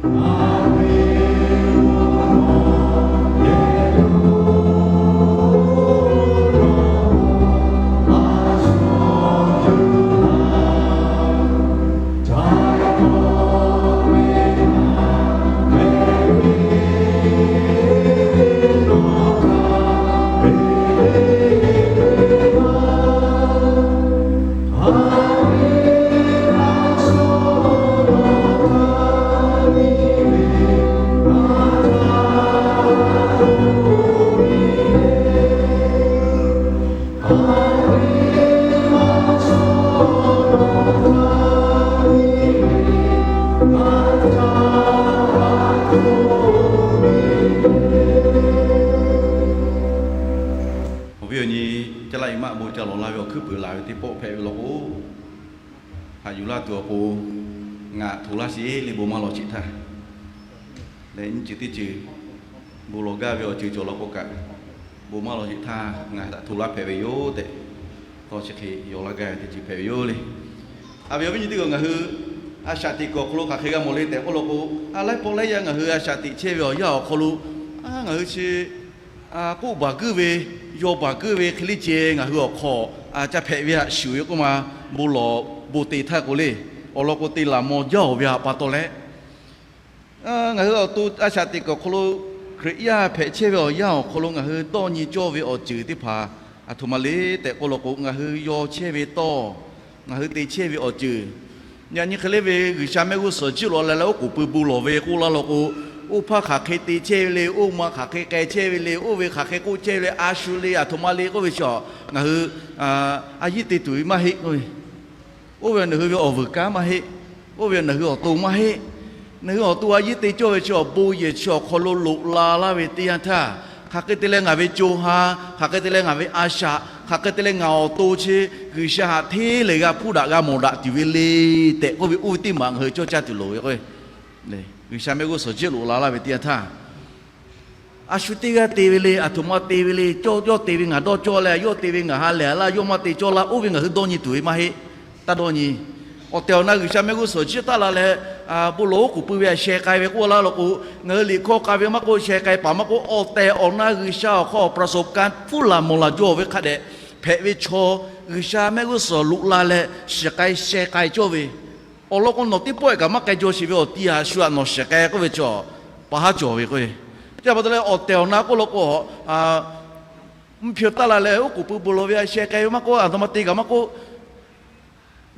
Awˬ viˉ awˬ nyi, caˇ laˇ i maˆ bon ca lawˬ la ve awˬ hkuiˉ puiˍ laˬ ve teˇ pawˆ hpehꞈ ve law k'o, haꞈ yuˬ laˇ tuˬ awˬ pon ngaˬ htoꞈ laˇ sheˍ le, bon maˇ lawˬ sheˍ htaˇ. Leh nyiˇ ceuˬ teˇ ceuˬ bon lawˬ gaˇ ve awˬ ceuˬ cawˬ law k'o kaꞈ, bon maˇ lawˬ sheˍ htaˇ ngaˬ htaꞈ htoꞈ laˇ hpehꞈ ve yoˬ tehꞈ, tawˇ chi hk'e yaw laˇ gaˇ ve teˇ ceuˬ hpehꞈ ve yoˬ le. A ve awˬ viˉ nyi teˇ g'aˇ, ngaˬ hui a shaꞈ teꞈ kuiˬ awˬ hk'aw lo hk'aˬ hk'e g'a mawˬ le tehꞈ k'oˆ law k'o, a laiˉ pawˆ laiˉ yaˇ ngaˬ hui a shaꞈ teꞈ chehˇ ve awˬ yanˇ awˬ hk'aw lo, a ngaˬ hui chi k'oˆ baˬ guiˇ ve, yaw baˬ guiˇ ve hk'e le ceh ngaˬ hui awˬ hk'aw ca hpehꞈ ve haꞈ shuˍ ve k'oˆ ma, bon lawˬ bon te htaˇ k'o le, awˬ lawn k'o te laˬ mawˬ jaˇ oˬ ve haꞈ pa taw leh, ngaˬ hui awˬ to a shaꞈ teꞈ kuiˬ awˬ hk'aw lo Hkriꞈ yaˇ hpehꞈ chehˇ ve awˬ yanˇ awˬ hk'aw lo ngaˬ hui dawˇ nyi cawˇ ve awˬ ceuˬ teˇ hpaˍ aˬ htoꞈ ma le tehꞈ k'oˆ law k'o, ngaˬ hui yaw chehˇ ve tawˇ, ngaˬ hui te chehˇ ve awˬ ceuˬ, yaꞈ nyi hk'e le ve G'uiˬsha mehˆ g'uˇ suhˍ jiˇ loꞈ la leh oˉ k'oˍ pui bon lawˬ ve k'oˆ laˇ law k'o, oˇ hpaˇ hk'aˬ hk'e te chehˇ ve le, oˇ ma hk'aˬ hk'e k'ai chehˇ ve le, oˇ ve hk'aˬ hk'e k'oˆ chehˇ ve le, a shu le, aˬ htoꞈ ma le k'oˆ ve chi, ngaˬ hui a yiˉ te tuˬ ve maˇ heˆ k'oˆ ve. Oˇ ve nawˬ hui ve awˬ vuiˬ kanˉ maˇ heˆ. Oˇ ve nawˬ hui awˬ to maˇ heˆ. Nawˬ hui awˬ to a yiˉ te cawˇ ve chi awˬ bon yehˬ chi awˬ hk'aw lo loꞈ la laˇ ve teˇ yanˇ htaˇ, hk'aˬ hk'e te leh ngaˬ ve co ha, hk'aˬ hk'e te leh ngaˬ ve a shaꞈ, hk'aˬ hk'e te leh ngaˬ awˬ to chi G'uiˬsha haꞈ hteˇ lehˬ g'a hpuˇ daꞈ g'a mawˬ daꞈ tuˬ ve le tehꞈ k'oˆ ve, oˇ ve teˇ maˬ ngaˬ hui cawˇ caˇ tuˬ loˍ ve k'o, G'uiˬsha mehˆ g'uˇ suhˍ jiˇ loꞈ la laˇ ve teˇ yanˇ htaˇ, a shu teˇ g'aˇ te ve le, aˬ htoꞈ ma te ve le, cawˇ yawˇ te ve ngaˬ dawˇ cawˇ leh, yawˇ te ve ngaˬ ha lehˬ laˇ, yawˇ maˇ te cawˇ laˇ, oˇ ve ngaˬ hui dawˇ nyi tuˬ ve maˇ heˆ. Taˇ dawˇ nyi. Awˬ tehˬ awˬ na G'uiˬsha mehˆ g'uˇ suhˍ jiˇ taˆ la leh, bon lawˬ oˉ k'oˍ pui ve htaꞈ sheh k'ai ve k'oˆ laˇ law k'o, ngaˬ hui liꞈ hkawˇ k'ai ve maˇ k'oˆ, sheh k'ai paˍ maˇ k'oˆ, awˬ tehˬ awˬ na G'uiˬsha awˬ hk'aw awˬ ประสบการณ์ hpfuhˇ laˬ mawˬ laˬ jaw ve hk'a dehꞈ hpehꞈ ve chaw, G'uiˬsha mehˆ g'uˇ suhˍ loꞈ la leh shiˍ k'ai sheh k'ai cawˇ ve, awˬ lawn k'o nawˬ teˇ pawˆ kaꞈ maˇ k'ai jaw sheˍ ve awˬ ti haꞈ shu haꞈ nawˬ shiˍ k'ai k'oˆ ve chi, pa haˉ cawˬ ve k'o, chi pa taw leh awˬ tehˬ awˬ na k'oˆ law k'o, mvuhˇ hpyawˇ taˆ la leh oˉ k'oˍ pui bon lawˬ ve htaꞈ sheh k'ai ve maˇ k'oˆ, aˬ htoꞈ ma te kaꞈ maˇ k'oˆ,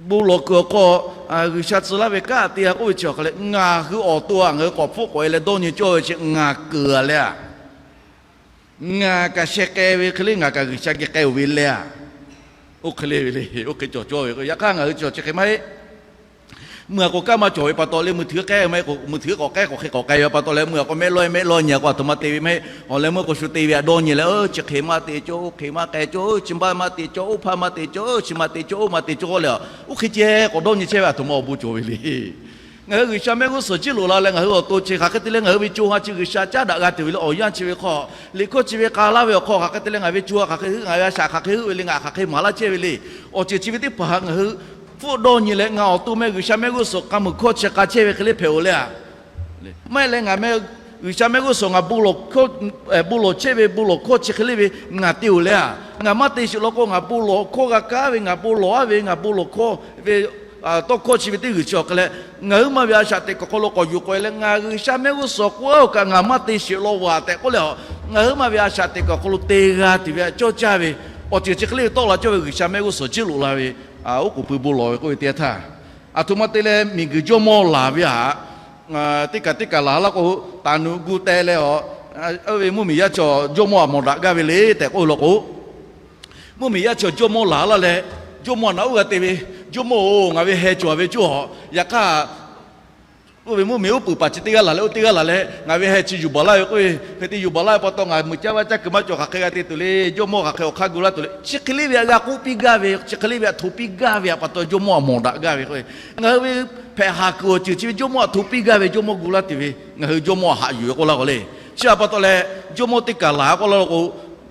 bon lawˬ kuiˬ awˬ hk'aw G'uiˬsha tcuh laˇ ve kanˉ te g'a k'oˆ ve chi awˬ hk'a leh, ngaˬ hui awˬ to aꞈ ngaˬ hui k'awꞈ hpfuhˆ k'awꞈ e leh dawˇ nyi cawˇ ve chi ngaˬ kuiˬ a leh a, ngaˬ kaꞈ sheh k'ai ve hk'e le, ngaˬ kaꞈ G'uiˬsha geh k'ai oˬ ve leh a, oˇ hk'e le ve le, oˇ hk'e cawˬ cawˇ ve k'o, yaꞈ hk'aˇ ngaˬ hui cawˬ chi hk'e maˇ heˆ. Meuˇ a k'o kanˉ maˇ cawˬ ve pa taw leh, meuˇ htuiˉ k'ehˉ maˇ heˆ k'o, meuˇ htuiˉ k'awꞈ k'ehˉ k'awꞈ hk'e k'awꞈ k'ai ve pa taw leh, meuˇ a k'o mehˆ lawˇ mehˆ lawˇ nyi a k'o aˬ htoꞈ ma te ve maˇ heˆ. Awˬ leh meuˇ k'o shu te ve htaꞈ dawˇ nyi leh, chi hk'e maˇ te cawˇ, oˇ hk'e maˇ k'ai cawˇ, chi baˆ maˇ te cawˇ, oˇ hpaˇ maˇ te cawˇ, chi maˇ te cawˇ, oˇ maˇ te cawˇ k'oˆ leh, oˇ hk'e ceh k'awꞈ dawˇ nyi chehˇ ve aˬ htoꞈ ma awˬ bon cawˬ ve le. Ngaˬ hui G'uiˬsha mehˆ g'uˇ suhˍ jiˇ loꞈ la leh ngaˬ hui awˬ to chi hk'aˬ hk'e te leh ngaˬ hui ve co ha chi G'uiˬsha caˉ daꞈ g'a tuˬ ve le. Awˬ yanˇ chi ve hk'aw, liꞈ hkawˇ chi ve k'a laˇ ve awˬ hk'aw hk'aˬ hk'e te leh ngaˬ ve co ha hk'aˬ hk'e heuˆ, ngaˬ ve a shaꞈ hk'aˬ hk'e heuˆ ve le, ngaˬ hk'aˬ hk'e maˍ laˇ chehˇ ve le. Awˬ ceuˬ chi ve teˇ hpaˍ htaꞈ ngaˬ hui hpfuhˆ dawˇ nyi leh, ngaˬ awˬ to meh G'uiˬsha mehˆ g'uˇ suhˍ k'a muiˬ hkawˇ chi k'a chehˇ ve hk'e le hpehꞈ oˬ le a. Maˇ heˆ leh ngaˬ meh G'uiˬsha mehˆ g'uˇ suhˍ ngaˬ bon lawˬ hkawˇ, bon lawˬ chehˇ ve bon lawˬ hkawˇ chi hk'e le ve ngaˬ te oˬ le a. Ngaˬ maˇ te sheˍ law k'o, ngaˬ bon lawˬ hkawˇ g'a kaˉ ve, ngaˬ bon lawˬ aˉ ve, ngaˬ bon lawˬ hkawˇ ve tawˇ hkawˇ chi ve teˇ g'uiˬ chi awˬ hk'a leh, ngaˬ huiˉ maˇ ve a shaꞈ teꞈ kuiˬ hk'aw lo k'awꞈ yuˬ k'awꞈ e leh, ngaˬ G'uiˬsha mehˆ g'uˇ suhˍ k'oˆ a kaꞈ ngaˬ maˇ te sheˍ law vaˬ tehꞈ k'oˆ leh a, ngaˬ huiˉ maˇ ve a shaꞈ teꞈ kuiˬ hk'aw lo te g'a tuˬ ve htaꞈ cawˇ caˇ ve, awˬ ceuˬ chi hk'e le ve tawˆ la cawˇ ve G'uiˬsha mehˆ g'uˇ suhˍ jiˇ loꞈ la ve oˉ k'oˍ pui bon lawˬ ve k'oˆ ve teˇ yanˇ htaˇ, aˬ htoꞈ ma te leh miˬguiˬ jawˇmawˇ laˬ ve htaꞈ teˇ kaˬ teˇ kaˬ laˬ laˇ k'o, taˍ nuꞈ gu teh leh a, oˇ ve mvuhˇmiˬ yaˇ chaw jawˇmawˇ htaꞈ mawˬ daꞈ gaˇ ve le tehꞈ k'oˆ ve law k'o, mvuhˇmiˬ yaˇ chaw jawˇmawˇ laˬ laˇ leh, jawˇmawˇ htaꞈ naꞈ uˉ g'a te ve, Jawˇmawˇ-oˬ, ngaˬ ve heh cawˬ ve cawˇ a. Yaꞈ hk'aˇ, oˇ ve mvuhˇmiˬ uˉ peunˍ paˍ chi teˇ g'aˇ laˬ leh oˇ teˇ g'aˇ laˬ leh, ngaˬ ve heh chi yuˬ baˬ laˇ ve k'oˆ ve, hk'e te yuˬ baˬ laˇ ve pa taw ngaˬ muiˬ caˇ vaˇ caˇ kuiˬ maˇ cawˬ, hk'aˬ hk'e g'a te tuˬ le. Jawˇmawˇ hk'aˬ hk'e awˬ hk'aˇ gu laˇ tuˬ le. Chi hk'e le ve htaꞈ g'a k'oˆ piˇ gaˇ ve, chi hk'e le ve htaꞈ htoꞈ piˇ gaˇ ve htaꞈ pa taw jawˇmawˇ htaꞈ mawˬ daꞈ gaˇ ve k'o, ngaˬ hui ve hpehꞈ haˍ kuiˬ awˬ ceuˬ chi ve jawˇmawˇ htaꞈ htoꞈ piˇ gaˇ ve, jawˇmawˇ gu laˇ tuˬ ve ngaˬ hui jawˇmawˇ htaꞈ haꞈ yuˬ ve k'oˆ laˇ k'o le. Chi htaꞈ pa taw leh, jawˇmawˇ teˇ kaˬ laˬ k'oˆ laˇ k'o,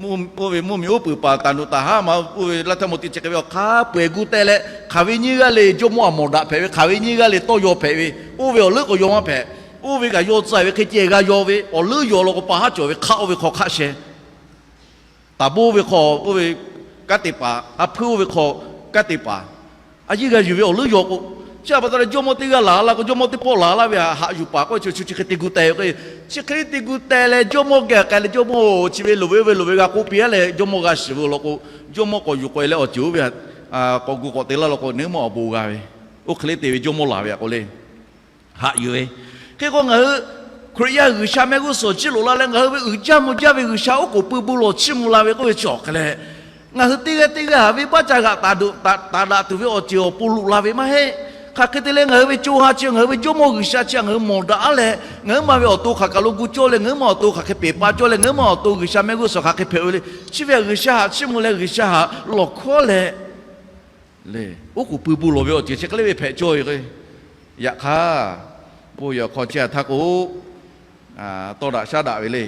oˇ ve mvuhˇmiˬ uˉ peunˍ paˍ taˍ nuꞈ taˍ haˉ ma oˇ ve laˇ htaˇ mawˬ teˇ chi hk'e ve awˬ hk'a peu-eˬ gu teh leh, hk'aˬ ve nyiˇ g'aˇ le jawˇmawˇ htaꞈ mawˬ daꞈ hpehꞈ ve, hk'aˬ ve nyiˇ g'aˇ le tawˇ yaw hpehꞈ ve, oˇ ve awˬ leuˉ k'awꞈ yaw maˇ hpehꞈ. Oˇ ve kaꞈ yaw tcuh ve hk'e ceh g'a yaw ve, awˬ leuˉ yaw law k'o pa haˉ cawˬ ve hk'aˆ oˇ ve hk'aw hk'aˆ sheh. Taˍ bon oˇ ve hk'aw oˇ ve kanˉ te paˍ, ha hpuiˇ oˇ ve hk'aw kanˉ te paˍ, a yiˇ g'a yuˬ ve awˬ leuˉ yaw k'o, chi htaꞈ pa taw leh jawˇmawˇ teˇ g'aˇ laˬ laˇ k'o, jawˇmawˇ teˇ pawˆ laˬ laˇ ve htaꞈ haꞈ yuˬ paˍ k'oˆ ve chi chi hk'e te gu teh ve k'o, chi hk'e te gu teh leh jawˇmawˇ geh k'ai leh jawˇmawˇ-oˬ, chi ve loˍ ve oˇ ve loˍ ve g'a k'oˆ piˇ-a leh jawˇmawˇ g'a shiˍ ve law k'o, jawˇmawˇ k'awꞈ yuˬ k'awꞈ e leh awˬ ceuˬ oˇ ve htaꞈ k'awꞈ gu k'awꞈ te laˇ law k'o, neˇ maˇ awˬ bon g'a ve, oˇ hk'e le te ve jawˇmawˇ laˬ ve htaꞈ k'o le. Haꞈ yuˬ ve. Hk'e k'o ngaˬ hui Hkriꞈ yaˇ G'uiˬsha mehˆ g'uˇ suhˍ chiˇ loꞈ la leh ngaˬ hui ve uiˍ jaˇ mvuh jaˇ ve G'uiˬsha oˉ k'oˍ pui bu lawˬ chiˇ mvuh la ve k'oˆ ve chi awˬ hk'e leh, ngaˬ hui teˇ g'aˇ teˇ g'aˇ haꞈ venˇbaˆ ca g'aꞈ taˍ daꞈ tuˬ ve awˬ ceuˬ awˬ pon loꞈ la ve maˇ heˆ. Hk'aˬ hk'e te leh ngaˬ hui ve co ha chi ngaˬ hui ve jawˇmawˇ G'uiˬsha chi ngaˬ hui mawˬ daꞈ-a leh, ngaˬ huiˉ ma ve awˬ to hk'aˬ kaˬ lo gu cawˇ leh ngaˬ huiˉ ma awˬ to hk'aˬ hk'e peˬ pa cawˇ leh ngaˬ huiˉ ma awˬ to G'uiˬsha mehˆ g'uˇ suhˍ hk'aˬ hk'e hpehꞈ ve le. Chi ve htaꞈ G'uiˬsha haꞈ chiˇ mvuh leh G'uiˬsha haꞈ lawˬ hkawˉ leh le, oˉ k'oˍ pui bu lawˬ ve awˬ ceuˬ chi hk'e le ve hpehꞈ cawˇ ve k'o, yaꞈ hk'aˇ, bon yehˬ awˬ hk'aw chehˇ htaˇ k'o, tawˇ daꞈ shaˉ daꞈ ve le.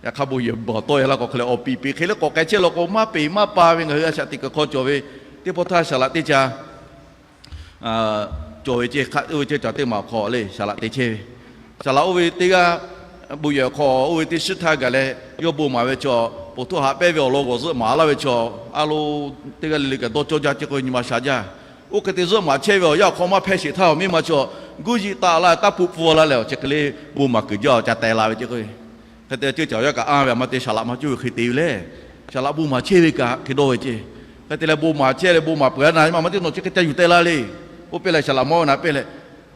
Yaꞈ hk'aˇ bon yehˬ bawˬ tawˆ e laˇ k'o hk'e leh awˬ piˍ piˍ hk'e le k'awꞈ k'ai chehˇ law k'o, maˇ peˬ maˇ pa ve ngaˬ hui a shaꞈ teꞈ kuiˬ hk'aw cawˬ ve teˇ pawˆ htaˇ saˍ laꞈ teˇ ca cawˬ ve ceh, oˇ ve ceh cawˬ teˇ maˬ awˬ hk'aw le saˍ laꞈ te chehˇ ve. Saˍ laꞈ oˇ ve teˇ g'aˇ, bon yehˬ awˬ hk'aw oˇ ve teˇ shiˉ htaˇ gaˬ leh yawˇ bon maˍ ve chaw, ponˬ htaˇ haꞈ pehnˇ ve awˬ lawn g'awˬ zuhˆ maˍ laˇ ve chaw, a lo, teˇ g'aˇ le le kaꞈ dawˇ cawˇ jaˇ ce k'o nyi ma sha jaˇ. Oˇ hk'e te zuhˆ maˍ chehˇ ve awˬ yanˇ awˬ hk'aw maˇ hpehˇ sheˍ htaˇ awˬ miˇ ma chaw, guˇ yiꞈ taˆ laˇ taˇ hpu pfuhˇ laˇ leh awˬ chi hk'e le bon maˍ kuiˬ jaˇ awˬ ca teh la ve ce k'o, hk'e te ceuˇ caˬ awˬ yanˇ kaꞈ anˇ ve a ma te saˍ laꞈ maˇ cawˇ ve hk'e te ve le. Saˍ laꞈ bon maˍ chehˇ ve kaꞈ hk'e dawˇ ve ce. Hk'e te leh bon maˍ chehˇ leh bon maˍ peuˬ a na nyi ma maˇ teˇ nawˬ chi hk'e ca yuˬ teh la le. Oˇ pehˇ leh saˍ laꞈ mawˇ na pehˇ leh,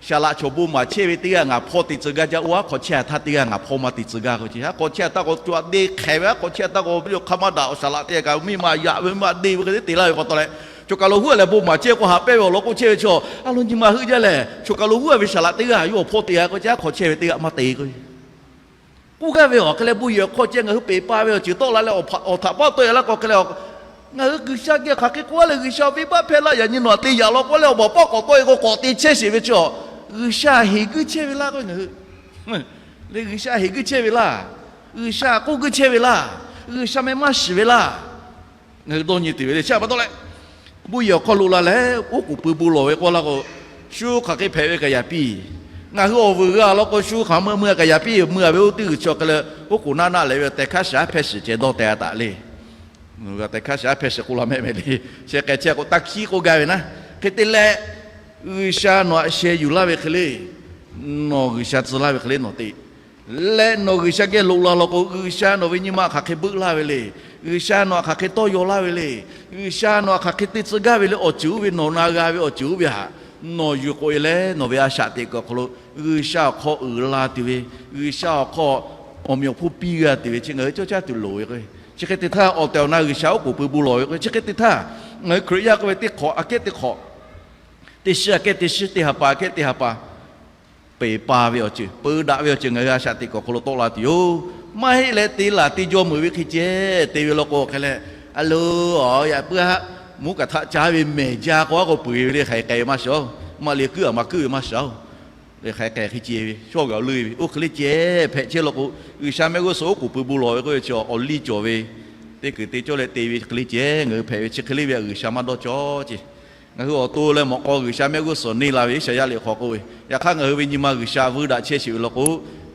saˍ laꞈ chaw bon maˍ chehˇ ve teˇ g'aˇ ngaˬ hpawˇ te tcuh gaˇ jaˇ, oˇ aˉ hk'awꞈ chehˇ htaˇ teˇ g'aˇ ngaˬ hpawˇ maˇ te tcuh gaˇ k'o ce. Aˉ hk'awꞈ chehˇ htaˇ k'o co a te hk'ehꞈ ve, aˉ hk'awꞈ chehˇ htaˇ k'o ve hk'a maˇ daꞈ awˬ saˍ laꞈ te kaꞈ miˇ ma yaꞈ ve maˇ deˇ ve hk'e te te laˇ ve pa taw leh, choˬ kaˬ lo huˉ leh bon maˍ chehˇ k'o haꞈ pehnˇ ve awˬ lawn k'oˆ chehˇ ve chaw, a lo nyi ma heuˆ jaˇ lehˬ, choˬ kaˬ lo huˉ ve saˍ laꞈ teˇ g'aˇ yawˇ awˬ hpawˇ te a k'o ce, aˉ hk'awꞈ chehˇ ve teˇ g'aˇ maˇ te k'o k'oˆ gaˇ ve awˬ hk'e leh bon yehˬ awˬ hk'aw ceh ngaˬ hui peˬ pa ve awˬ ceuˬ tawˆ la leh awˬ htaꞈ paˉ tawˆ e laˇ k'o hk'e leh, ngaˬ hui G'uiˬsha geh hk'aˬ hk'e k'oˆ a leh G'uiˬsha venˇbaˆ hpehˇ laˇ yaꞈ nyi nawˬ htaꞈ te yaꞈ law k'oˆ leh awˬ baˬ paˉ k'awꞈ tawˆ e k'o k'awꞈ te chehˇ sheˍ ve chaw, G'uiˬsha heˍ guiˇ chehˇ ve laˇ k'o ngaˬ hui le, G'uiˬsha heˍ guiˇ chehˇ ve laˇ, G'uiˬsha k'oˆ guiˇ chehˇ ve laˇ, G'uiˬsha meh maˇ shiˍ ve laˇ. Ngaˬ hui dawˇ nyi tuˬ ve le. Chi pa taw leh, bon yehˬ awˬ hk'aw lo la leh oˉ k'oˍ pui bon lawˬ ve k'oˆ laˇ k'o, shu hk'aˬ hk'e hpehꞈ ve kaꞈ yaꞈ piˇ. Ngaˬ hui awˬ vuiˬ g'a law k'o shu hk'aˬ meuˇ meuˇ kaꞈ yaꞈ piˇ. Meuˇ a ve oˇ teˇ g'uiˬ chi awˬ hk'e leh oˉ k'oˍ naˆ naˆ leh ve tehˬ hkaˇ shaˍ a hpehˇ shiˍ ceh dawˇ teh a taˍ le. Tehˬ hkaˇ shaˍ a hpehˇ shiˍ k'oˆ la mehˆ mehˆ le. Sheh k'ai chehˇ k'o taˇ hkiˉ k'oˆ gaˇ ve naˉ. Hk'e te leh, G'uiˬsha nawˬ htaꞈ sheh yuˬ laˇ ve hk'e le, nawˬ G'uiˬsha tcuh laˇ ve hk'e le nawˬ te leh nawˬ G'uiˬsha geh loꞈ la law k'o, G'uiˬsha nawˬ ve nyi ma hk'aˬ hk'e beuˆ laˇ ve le. G'uiˬsha nawˬ htaꞈ hk'aˬ hk'e tawˇ yaw laˇ ve le. G'uiˬsha nawˬ htaꞈ hk'aˬ hk'e te tcuh gaˇ ve le. Awˬ ceuˬ oˇ ve nawˬ na g'a ve awˬ ceuˬ oˇ ve htaꞈ nawˬ yuˬ k'oꞈ e leh nawˬ ve a shaꞈ teꞈ kuiˬ awˬ hk'aw lo G'uiˬsha awˬ hk'aw uiˍ la tuˬ ve, G'uiˬsha awˬ hk'aw awˬ meꞈ awˬ hponˇ piˇ g'a tuˬ ve chi ngaˬ hui cawˇ caˇ tuˬ loˍ ve k'o, chi hk'e te htaˇ awˬ tehˬ awˬ na G'uiˬsha oˉ k'oˍ pui bu lawˬ ve k'o, chi hk'e te htaˇ ngaˬ hui Hkriꞈ yaˇ k'oˆ ve teˇ hk'awꞈ aꞈ kehˉ teˇ hk'awꞈ, teˇ shiˉ aꞈ kehˉ teˇ shiˉ, teˇ ha pa aꞈ kehˉ teˇ ha pa peˬ pa ve awˬ ceuˬ, peu daꞈ ve awˬ ceuˬ ngaˬ hui a shaꞈ teꞈ kuiˬ awˬ hk'aw lo tawˆ la tuˬ yoˬ. Maˇ heˆ leh te laˬ te jaw meuˍ ve hk'e ceh te ve law k'o hk'e leh, a lo, aˬ yaꞈ puiˉ aꞈ, mvuhˇ kaꞈ htaꞈ caˉ ve mehˬ jaˇ k'o aˉ k'o peu eˬ ve le hk'aˬ hk'e k'ai ve maˇ shiˍ-oˬ. Maˇ le kuiˉ aꞈ maˇ kuiˉ ve maˇ shiˍ-oˬ. Hk'aˬ hk'e k'ai hk'e ce ve shawˇ g'aꞈ leuˇ ve oˇ hk'e le ceh hpehꞈ chehˇ law k'o, G'uiˬsha mehˆ g'uˇ suhˍ oˉ k'oˍ pui bu lawˬ ve k'oˆ ve chi awˬ liˇ cawˬ ve, teˇ kuiˬ te cawˇ leh te ve hk'e le ceh ngaˬ hui hpehꞈ ve chi hk'e le ve G'uiˬsha maˇ dawˇ cawˇ ce. Ngaˬ hui awˬ to leh mawꞈ k'aw G'uiˬsha mehˆ g'uˇ suhˍ neˇ la ve Iˉsaˍyaˆ liꞈ hk'aw k'oˆ ve, yaꞈ hk'aˇ ngaˬ hui ve nyi ma G'uiˬsha vuiˇ daꞈ chehˇ sheˍ ve law k'o,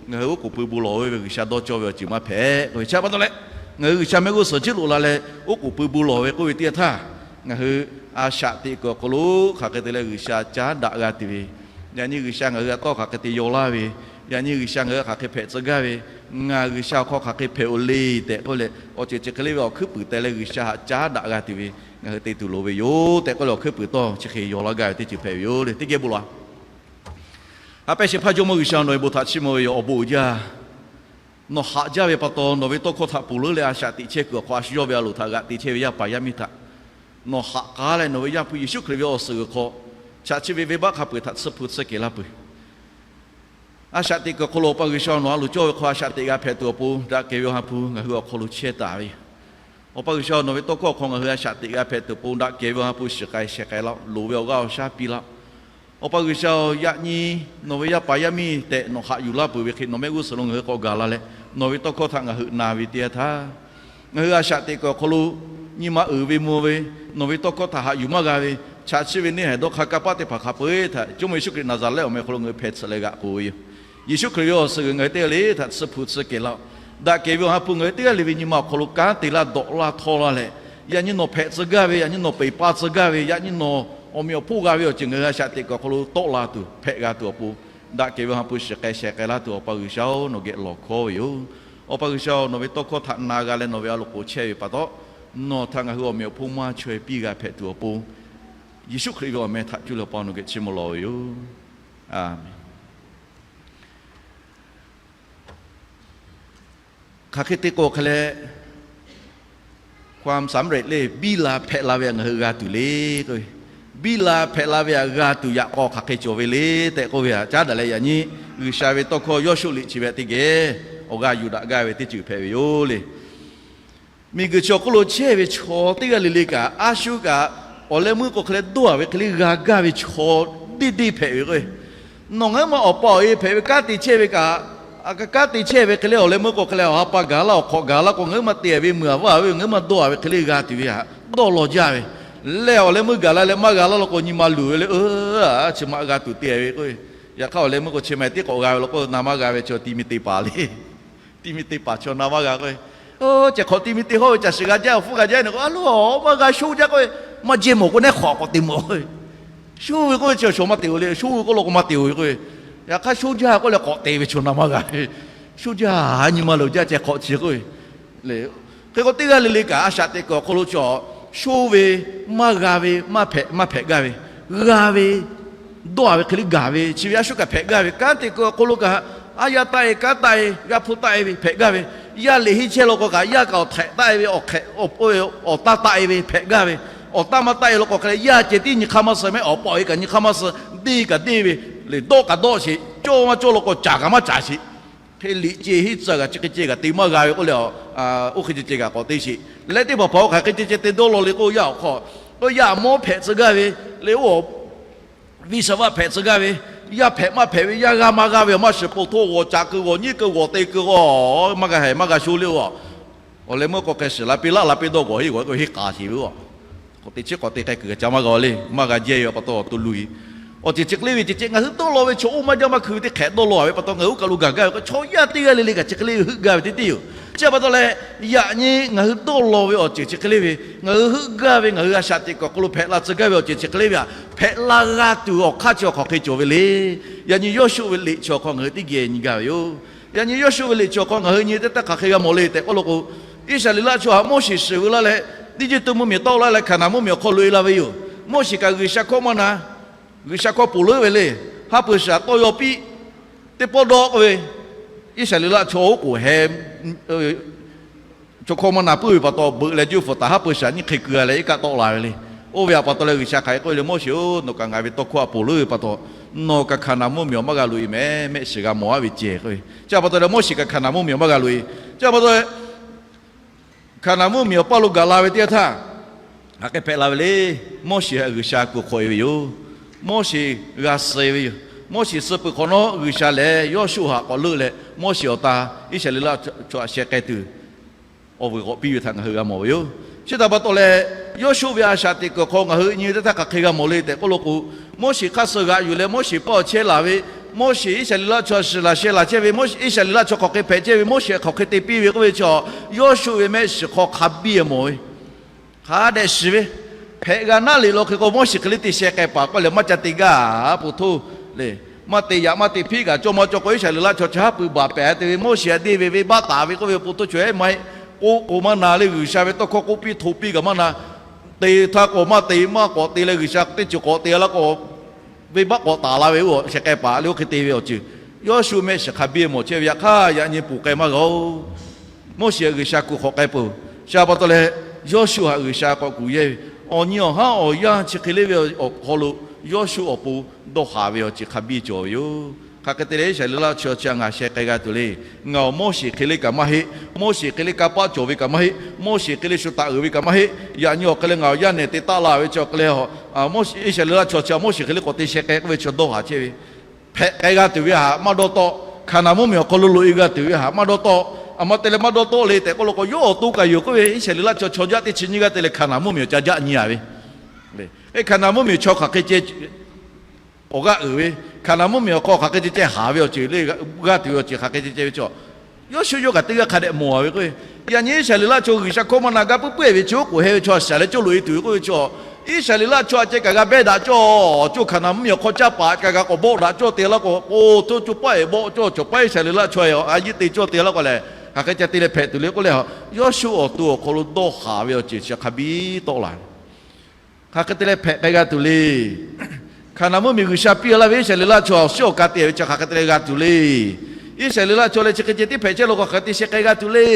ngaˬ hui oˉ k'oˍ pui bu lawˬ ve G'uiˬsha dawˇ cawˇ ve awˬ ceuˬ maˇ hpehꞈ k'oˆ ve. Chi pa taw leh, ngaˬ hui G'uiˬsha mehˆ g'uˇ suhˍ chiˉ loꞈ la leh oˉ k'oˍ pui bu lawˬ ve k'oˆ ve teˇ yanˇ htaˇ, ngaˬ hui a shaꞈ teꞈ kuiˬ awˬ hk'aw lo hk'aˬ hk'e te leh G'uiˬsha caˉ daꞈ g'a tuˬ ve, yaꞈ nyi G'uiˬsha ngaˬ hui a tawˇ hk'aˬ hk'e te yaw laˇ ve, yaꞈ nyi G'uiˬsha ngaˬ hui hk'aˬ hk'e hpehꞈ tcuh gaˇ ve, ngaˬ G'uiˬsha awˬ hk'aw hk'aˬ hk'e hpehꞈ-oˬ le tehꞈ k'oˆ leh awˬ ceuˬ chi hk'e le ve awˬ hkuiˉ puiˍ teh leh G'uiˬsha htaꞈ caˉ daꞈ g'a tuˬ ve ngaˬ hui te tuˬ loˍ ve yoˬ tehꞈ k'oˆ leh awˬ hkuiˉ puiˍ tawˇ chi hk'e yaw laˇ gaˇ ve teˇ ceuˬ hpehꞈ ve yoˬ le. Teˇ geh bon lawˬ. A pehˇ shehˍ hpaˇ Jawˇmawˇ G'uiˬsha nawˬ ve bon htaꞈ chiˇ mvuh ve yoˬ. Awˬ bon uiˍ jaˇ. Nawˬ haꞈ jaˇ ve pa taw nawˬ ve tawˇ hkawˇ htaꞈ ponˬ leuˉ leh a shaꞈ teꞈ chehˇ kuiˬ awˬ hk'aw a shu yawˇ ve a loˍ htaꞈ g'aꞈ te chehˇ ve yaˇ paˍ yaˇ miˇ htaꞈ nawˬ haꞈ k'aˉ leh nawˬ ve Yaˇ hpu Yeˍsuˆ Hkriꞈ ve awˬ suhˍ g'uiˬ hk'aw chaꞈ chiˇ ve venˇbaˆ hk'a peu-eˬ htaꞈ tsuhˇ hpu tsuhˇ kehˬ laˇ peuˬ. A shaꞈ teꞈ kuiˬ awˬ hk'aw lo Awˬ pa G'uiˬsha nawˬ a loˍ cawˇ ve hk'aw a shaꞈ teꞈ g'a hpehꞈ tuˬ awˬ pon daꞈ kehˬ ve Awˬ ha hpu ngaˬ hui awˬ hk'aw lo chehˇ taˍ ve yoˬ. Awˬ pa G'uiˬsha nawˬ ve tawˇ hkawˇ awˬ hk'aw ngaˬ hui a shaꞈ teꞈ g'a hpehꞈ tuˬ awˬ pon daꞈ kehˬ ve Awˬ ha hpu shiˍ k'ai sheh k'ai laˇ-oˆ. Loˍ ve awˬ g'aˇ awˬ shaˉ piˇ laˇ-oˆ. Awˬ pa G'uiˬsha-oˬ, yaꞈ nyi nawˬ ve yaˇ paˍ yaˇ miˇ tehꞈ nawˬ haꞈ yuˬ laˇ peuˬ ve hk'e nawˬ mehˆ g'uˇ suhˍ lo ngaˬ hui k'awꞈ gaˬ la leh, nawˬ ve tawˇ hkawˇ htaꞈ ngaˬ hui na ve teˇ yanˇ htaˇ, ngaˬ hui a shaꞈ teꞈ kuiˬ awˬ hk'aw lo nyi ma uiˍ ve mvuh ve, nawˬ ve tawˇ hkawˇ htaꞈ haꞈ yuˬ maˇ g'a ve, chaꞈ chiˇ ve neˇ haiˬ dawˇ hk'aˇ kanˇ paˆ teˇ hpaˍ hk'a peu-eˬ htaꞈ Jawˇmawˇ Yeˍsuˆ Hkriꞈ Naˍzaˍrehˆ awˬ meh awˬ hk'aw lo ngaˬ hui hpehꞈ tsuhꞈ leh g'aꞈ k'oˬ ve yoˬ. Yeˍsuˆ Hkriꞈ ve awˬ suhˍ g'uiˬ ngaˬ hui teˇ g'aˇ le htaꞈ tsuhˇ hpu tsuhˇ kehˬ laˇ-oˆ. Daꞈ kehˬ ve Awˬ ha hpu ngaˬ hui teˇ g'aˇ le ve nyi ma awˬ hk'aw lo kanˉ te laˇ dawꞈ laˇ htawˇ laˇ leh, yaꞈ nyi nawˬ hpehꞈ tcuh gaˇ ve, yaꞈ nyi nawˬ peˬ pa tcuh gaˇ ve, yaꞈ nyi nawˬ awˬ meꞈ awˬ hponˇ g'a ve awˬ ceuˬ ngaˬ hui a shaꞈ teꞈ kuiˬ awˬ hk'aw lo tawˆ la tuˬ hpehꞈ g'a tuˬ awˬ pon, daꞈ kehˬ ve Awˬ ha hpu shiˍ k'ai shehˍ k'ai laˇ tuˬ Awˬ pa G'uiˬsha-oˬ, nawˬ geh lawˬ hkawˉ ve yoˬ. Awˬ pa G'uiˬsha-oˬ, nawˬ ve tawˇ hkawˇ htaꞈ na g'a leh nawˬ ve a loˍ k'oˍ chehˇ ve pa taw, nawˬ htaꞈ ngaˬ hui awˬ meꞈ awˬ hponˇ maˇ chaweh piˇ g'a hpehꞈ tuˬ awˬ pon, Yeˍsuˆ Hkriꞈ ve awˬ meh htaꞈ cuˇ leh Awˬ pa nawˬ geh chiˇ mvuh lawˬ ve yoˬ. Aˍmenˍ. Hk'aˬ hk'e te k'o hk'e leh, ความสำเร็จ le, biˇ la hpehꞈ la ve htaꞈ ngaˬ hui g'a tuˬ le k'o, biˇ la hpehꞈ la ve htaꞈ g'a tuˬ yaꞈ k'aw hk'aˬ hk'e cawˬ ve le tehꞈ k'oˆ ve htaꞈ caˉ daꞈ leh, yaꞈ nyi G'uiˬsha ve tawˇ hkawˇ Yawˇsuˆ liꞈ chi ve teˇ geh awˬ g'aˇ yuˬ daꞈ gaˇ ve teˇ ceuˬ hpehꞈ ve yoˬ le. Miˬguiˬ chi awˬ hk'oˆ lo chehˇ ve chaw teˇ g'aˇ le le kaꞈ, a shu kaꞈ awˬ leh meuˇ k'o hk'e leh dawˇ-a ve hk'e le g'a gaˇ ve chaw deˇ deˇ hpehꞈ ve k'o, nawˬ ngaˬ huiˉ ma awˬ pa awˬ e hpehꞈ ve kanˉ te chehˇ ve kaꞈ, kanˉ te chehˇ ve hk'e le awˬ leh meuˇ k'o hk'e leh awˬ ha pa gaˬ laˇ awˬ hk'awꞈ gaˬ laˇ k'o, ngaˬ huiˉ ma te ve meuˇ a vaˇ ve ngaˬ huiˉ ma dawˇ-a ve hk'e le g'a tuˬ ve htaꞈ dawˇ law jaˇ ve. Lehˬ awˬ leh meuˇ gaˬ la leh maˇ g'a laˇ law k'o nyi ma luˬ ve le, chi ma g'a tuˬ te ve k'o, yaꞈ hk'aˇ awˬ leh meuˇ k'o chi ma tiˉ k'awꞈ g'a ve law k'o na maˇ g'a ve chaw ti mi te paˍ le. Ti mi te paˍ chaw na maˇ g'a k'o, cehˬ hk'awꞈ ti mi te hawˇ ve caˬ shiˍ g'a jaˇ awˬ hpfuhˇ g'a jaˇ ne k'o, a loˬ maˇ g'a shoˉ jaˇ k'o, maˇ jehˇ mawˬ k'o neˉ hk'awꞈ k'awꞈ te mawˬ. Shoˉ ve k'oˆ ve chi awˬ shawˍ maˇ te-o le, shoˉ ve k'oˆ law k'o maˇ te-o ve k'o, yaꞈ hk'aˇ shoˉ jaˇ k'oˆ leh k'awꞈ te ve chaw na maˇ g'a ve. Shoˉ jaˇ, nyi ma luˬ jaˇ cehˬ hk'awꞈ chi k'o, hk'e k'o teˇ g'aˇ le le kaꞈ a shaꞈ teꞈ kuiˬ awˬ hk'aw lo chaw shoˉ ve, maˇ g'a ve, maˇ hpehꞈ maˇ hpehꞈ gaˇ ve, g'a ve, dawˇ-a ve hk'e le gaˬ ve, chi ve a shu kaꞈ hpehꞈ gaˇ ve, kanˉ te kuiˬ awˬ hk'aw lo kaꞈ, a yaˇ taˆ-e kanˉ taˆ-e, g'aˇ hpu taˆ-e ve hpehꞈ gaˇ ve, yaˇ leꞈ henˇ chehˇ law k'o kaꞈ yaˇ kaꞈ awˬ htehꞈ taˆ-e ve, awˬ hk'ehꞈ, awˬ taˆ taˆ-e ve hpehꞈ gaˇ ve, awˬ taˆ maˇ taˆ-e law k'o hk'e leh yaˇ ceh tiˉ nyi hk'aˇ maˇ suh mehˆ, awˬ pa awˬ e kaꞈ nyi hk'aˇ maˇ suh, deˇ kaꞈ deˇ ve, leꞈ dawˆ kaꞈ dawˆ sheˍ, cawˇ maˇ cawˇ law k'o caˍ kaꞈ maˇ caˍ sheˍ. Hk'e liꞈ ceh henˇ tcuh kaꞈ chi hk'e ceh kaꞈ te maˇ g'a ve k'oˆ leh, oˇ hk'e ceh ceh kaꞈ k'awꞈ te sheˍ. Leh teˇ hpaˍ hpaˍ-oˬ, hk'aˬ hk'e ceh ceh te dawˇ law le k'o yaˇ awˬ hk'aw, yaˇ mawˇ hpehꞈ tcuh gaˇ ve le, oˇ viˇ shaˍ vaˆ hpehꞈ tcuh gaˇ ve, yaˇ hpehꞈ maˇ hpehꞈ ve, yaˇ g'a maˇ g'a ve awˬ maˇ shiˍ po htoˇ g'awˬ caꞈ keu g'awˬ nyiˉ keu g'awˬ te keu g'awˬ maˇ g'a haiˬ maˇ g'a sho le-oˬ. Awˬ leh meuˇ k'o hk'e shiˍ la piˇ laˆ la piˇ dawˇ g'awˬ heˆ g'awˬ k'o henˇ k'a sheˍ ve-oˬ. K'awꞈ te chi k'awꞈ te k'ai kuiˬ g'a ca maˇ g'a le, maˇ g'a jehˇ ve pa taw awˬ to lu-e. Awˬ ceuˬ chi hk'e le ve ceh ceh ngaˬ hui dawˇ law ve chaw oˇ maˇ jaˇ maˇ hkui ve teˇ hk'ehꞈ dawˇ law-a ve pa taw ngaˬ hui oˇ kaˬ lo gaˬ gaˇ ve k'o, chaw yaˇ teˇ g'aˇ le le kaꞈ chi hk'e le ve heuˆ gaˇ ve teˇ teˇ yoˬ. Chi pa taw leh, yaꞈ nyi ngaˬ hui dawˇ law ve awˬ ceuˬ chi hk'e le ve, ngaˬ hui heuˆ gaˇ ve, ngaˬ hui a shaꞈ teꞈ kuiˬ awˬ hk'aw lo hpehꞈ la tcuh gaˇ ve awˬ ceuˬ chi hk'e le ve htaꞈ hpehꞈ la g'a tuˬ awˬ hk'aˇ chi awˬ hk'aw hk'e cawˬ ve le. Yaꞈ nyi Yawˇshuˆ ve liꞈ chi awˬ hk'aw ngaˬ hui teˇ geh nyi gaˇ ve yoˬ. Yaꞈ nyi Yawˇshuˆ ve liꞈ chi awˬ hk'aw ngaˬ hui nyi teˇ taˇ hk'aˬ hk'e g'a mawˬ le tehꞈ k'oˆ law k'o, Iˉsaˍreˍlaˆ chaw htaꞈ Moˉseˍ shiˍ veu laˇ leh, Eˇjiˇtuꞈ mvuhˇmiˬ tawˆ laˇ leh Hkaˍnanˍ mvuhˇmiˬ awˬ hk'aw loꞈ-e la ve yoˬ. Moˉseˍ kaꞈ G'uiˬsha hkawˇ maˇ na, G'uiˬsha hkawˇ ponˬ leuˉ ve le. Haˉ pui shiˍ htaꞈ tawˇ yaw piˇ, teˇ pawˆ dawˆ k'oˆ ve, Iˉsaˍreˍlaˆ chaw oˉ k'oˍ heh chaw hkawˇ maˇ na puiˉ ve pa taw, beuꞈ leh juˇ fuˍ taˍ haˉ pui shiˍ htaꞈ nyiˇ hk'e keu-a leh iˉ kaˆ tawˆ la ve le. Oˇ ve htaꞈ pa taw leh G'uiˬsha hk'aˬ hk'e k'oˆ le, Moˉseˍ-oˬ, nawˬ kaꞈ ngaˬ ve tawˇ hkawˇ htaꞈ ponˬ leuˉ ve pa taw, nawˬ kaꞈ Hkaˍnanˍ mvuhˇmiˬ awˬ maˇ g'a loꞈ-e mehˍ, mehˆ shiˍ g'a mawˬ-a ve ceh k'oˆ ve. Chi pa taw leh Moˉseˍ kaꞈ Hkaˍnanˍ mvuhˇmiˬ awˬ maˇ g'a loꞈ-e. Chi pa taw leh Hkaˍnanˍ mvuhˇmiˬ awˬ paˇ lo gaˬ la ve teˇ yanˇ htaˇ, hk'aˬ hk'e hpehꞈ la ve le. Moˉseˍ htaꞈ G'uiˬsha kuˬ hk'awꞈ-e ve yoˬ. Moˉseˍ g'a suh ve yoˬ. Moˉseˍ suh peuˬ hk'awꞈ nawˉ, G'uiˬsha lehˬ Yawˇshuˆ htaꞈ k'awꞈ leuˆ leh, Moˉseˍ awˬ ta Iˉsaˍreˍlaˆ chaw htaꞈ sheh k'ai tuˬ awˬ vuiˬ k'awꞈ piˇ ve htaꞈ ngaˬ hui g'a mawˬ ve yoˬ. Chi htaꞈ pa taw leh, Yawˇshuˆ ve a shaꞈ teꞈ kuiˬ awˬ hk'aw ngaˬ hui nyi ve teˇ htaˇ hk'aˬ hk'e g'a mawˬ le tehꞈ k'oˆ law k'o, Moˉseˍ hk'aˇ suh g'aꞈ yuˬ leh Moˉseˍ paˇ awˬ chehˇ laˬ ve, Moˉseˍ Iˉsaˍreˍlaˆ chaw shiˍ laˬ sheh laˬ chehˇ ve, Iˉsaˍreˍlaˆ chaw hk'aˬ hk'e hpehꞈ chehˇ ve, Moˉseˍ hk'aˬ hk'e te piˇ ve k'oˆ ve chi, Yawˇshuˆ ve mehˆ shiˍ hk'aw hk'a biˇ-e mawˬ ve hk'a dehꞈ shiˍ ve, hpehꞈ g'a naˉ le law hk'e k'o Moˉseˍ hk'e le te sheh k'ai paˍ k'oˆ leh maˇ ca te gaˇ, a po htoˇ le. Maˇ te yaꞈ maˇ te hpiˆ kaꞈ cawˇ maˇ cawˇ k'o Iˉsaˍreˍlaˆ chaw chi haˉ pui baˬ pehˍ te ve, Moˉseˍ htaꞈ deˇ ve venˇbaˆ taˍ ve k'oˆ ve po htoˇ chaweh maˇ heˆ. K'oˆ k'o maˇ na le, G'uiˬsha ve tawˇ hkawˇ k'oˆ piˇ hto piˇ kaꞈ maˇ na. Te htaˇ k'o maˇ te, maˇ k'awꞈ te leh G'uiˬsha teˇ ceuˬ k'awꞈ te laˇ k'o, venˇbaˆ k'awꞈ taˍ la ve, oˇ sheh k'ai paˍ le oˇ hk'e te ve awˬ ceuˬ, Yawˇshuˆ mehˆ shiˍ hk'a biˇ mawˬ chehˇ ve yaꞈ hk'aˇ, yaꞈ nyi ponˬ k'ai maˇ g'a-oˬ. Moˉseˍ htaꞈ G'uiˬsha kuˬ hk'awꞈ k'ai peuˬ. Chi pa taw leh, Yawˇshuˆ htaꞈ G'uiˬsha k'awꞈ kuˬ yehˇ ve, awˬ nyi awˬ haˉ awˬ yanˇ chi hk'e le ve awˬ hk'aw lo, Yawˇshuˆ awˬ pon dawˇ haˍ ve awˬ ceuˬ hk'a biˇ cawˬ ve yoˬ. Hk'aˬ hk'e te leh Iˉsaˍreˍlaˆ chaw chi htaꞈ ngaˬ sheh k'ai g'a tuˬ le. Ngaˬ awˬ Moˉseˍ hk'e le kaꞈ maˇ heˆ. Moˉseˍ hk'e le kanˇ paˆ cawˬ ve kaꞈ maˇ heˆ. Moˉseˍ hk'e le shu taˍ uiˍ ve kaꞈ maˇ heˆ. Yaꞈ nyi awˬ hk'e leh ngaˬ awˬ yaˇ nehˬ te taˆ la ve chi awˬ hk'e leh, Iˉsaˍreˍlaˆ chaw chi htaꞈ Moˉseˍ hk'e le k'awꞈ te sheh k'ai k'oˆ ve chi dawˇ haˍ chehˇ ve, hpehꞈ k'ai g'a tuˬ ve htaꞈ maˇ dawˇ tawˆ. Hkaˍnanˍ mvuhˇmiˬ awˬ hk'aw lo loꞈ-e g'a tuˬ ve htaꞈ maˇ dawˇ tawˆ. A ma te leh maˇ dawˇ tawˆ le tehꞈ k'oˆ law k'o, yawˇ awˬ to kaꞈ yoˬ k'oˆ ve Iˉsaˍreˍlaˆ chaw chaw jaˆ teˇ chi nyiˇ g'aˇ te leh Hkaˍnanˍ mvuhˇmiˬ awˬ ca jaˆ nyi-a ve. Hkaˍnanˍ mvuhˇmiˬ chaw hk'aˬ hk'e ceh awˬ g'aˇ uiˍ ve, Hkaˍnanˍ mvuhˇmiˬ awˬ hk'aw hk'aˬ hk'e ceh ceh haˍ ve awˬ ceuˬ le, g'aˇ tuˬ ve awˬ ceuˬ hk'aˬ hk'e ceh ceh ve chaw, Yawˇshuˆ yawˇ kaꞈ teˇ g'aˇ hk'a dehꞈ mawˬ ve k'o, yaꞈ nyi Iˉsaˍreˍlaˆ chaw G'uiˬsha hkawˇ maˇ na gaˇ puiˉ puiˉ-e ve chi oˉ k'oˍ heh ve chaw shaˍ leh cawˇ loꞈ-e tuˬ ve k'oˆ ve chaw, Iˉsaˍreˍlaˆ chaw a ceh kaꞈ g'a behˇ daꞈ cawˇ, cawˇ Hkaˍnanˍ mvuhˇmiˬ awˬ hk'aw caˇ paˍ kaꞈ g'a k'awꞈ bawˆ daꞈ cawˇ te laˇ k'o, oˇ htoˇ co paˆ-e bawˆ cawˇ, cawˬ paˉ Iˉsaˍreˍlaˆ chaw a yeˇ te cawˇ te laˇ k'o lehˬ, hk'aˬ hk'e ca te leh hpehꞈ tuˬ le k'oˆ leh, Yawˇshuˆ awˬ to awˬ hk'aw lo dawˇ haˍ ve awˬ ceuˬ chi hk'a biˇ tawˆ la Hk'aˬ hk'e te leh hpehꞈ k'ai g'a tuˬ le. Hkaˍnanˍ mvuhˇmiˬ G'uiˬsha piˇ laˇ ve Iˉsaˍreˍlaˆ chaw awˬ shiˉ awˬ ka te ve chi hk'aˬ hk'e te leh g'a tuˬ le. Iˉsaˍreˍlaˆ chaw leh chi hk'e ceh tiˉ hpehꞈ chehˇ law k'o hk'aˬ hk'e te sheh k'ai g'a tuˬ le.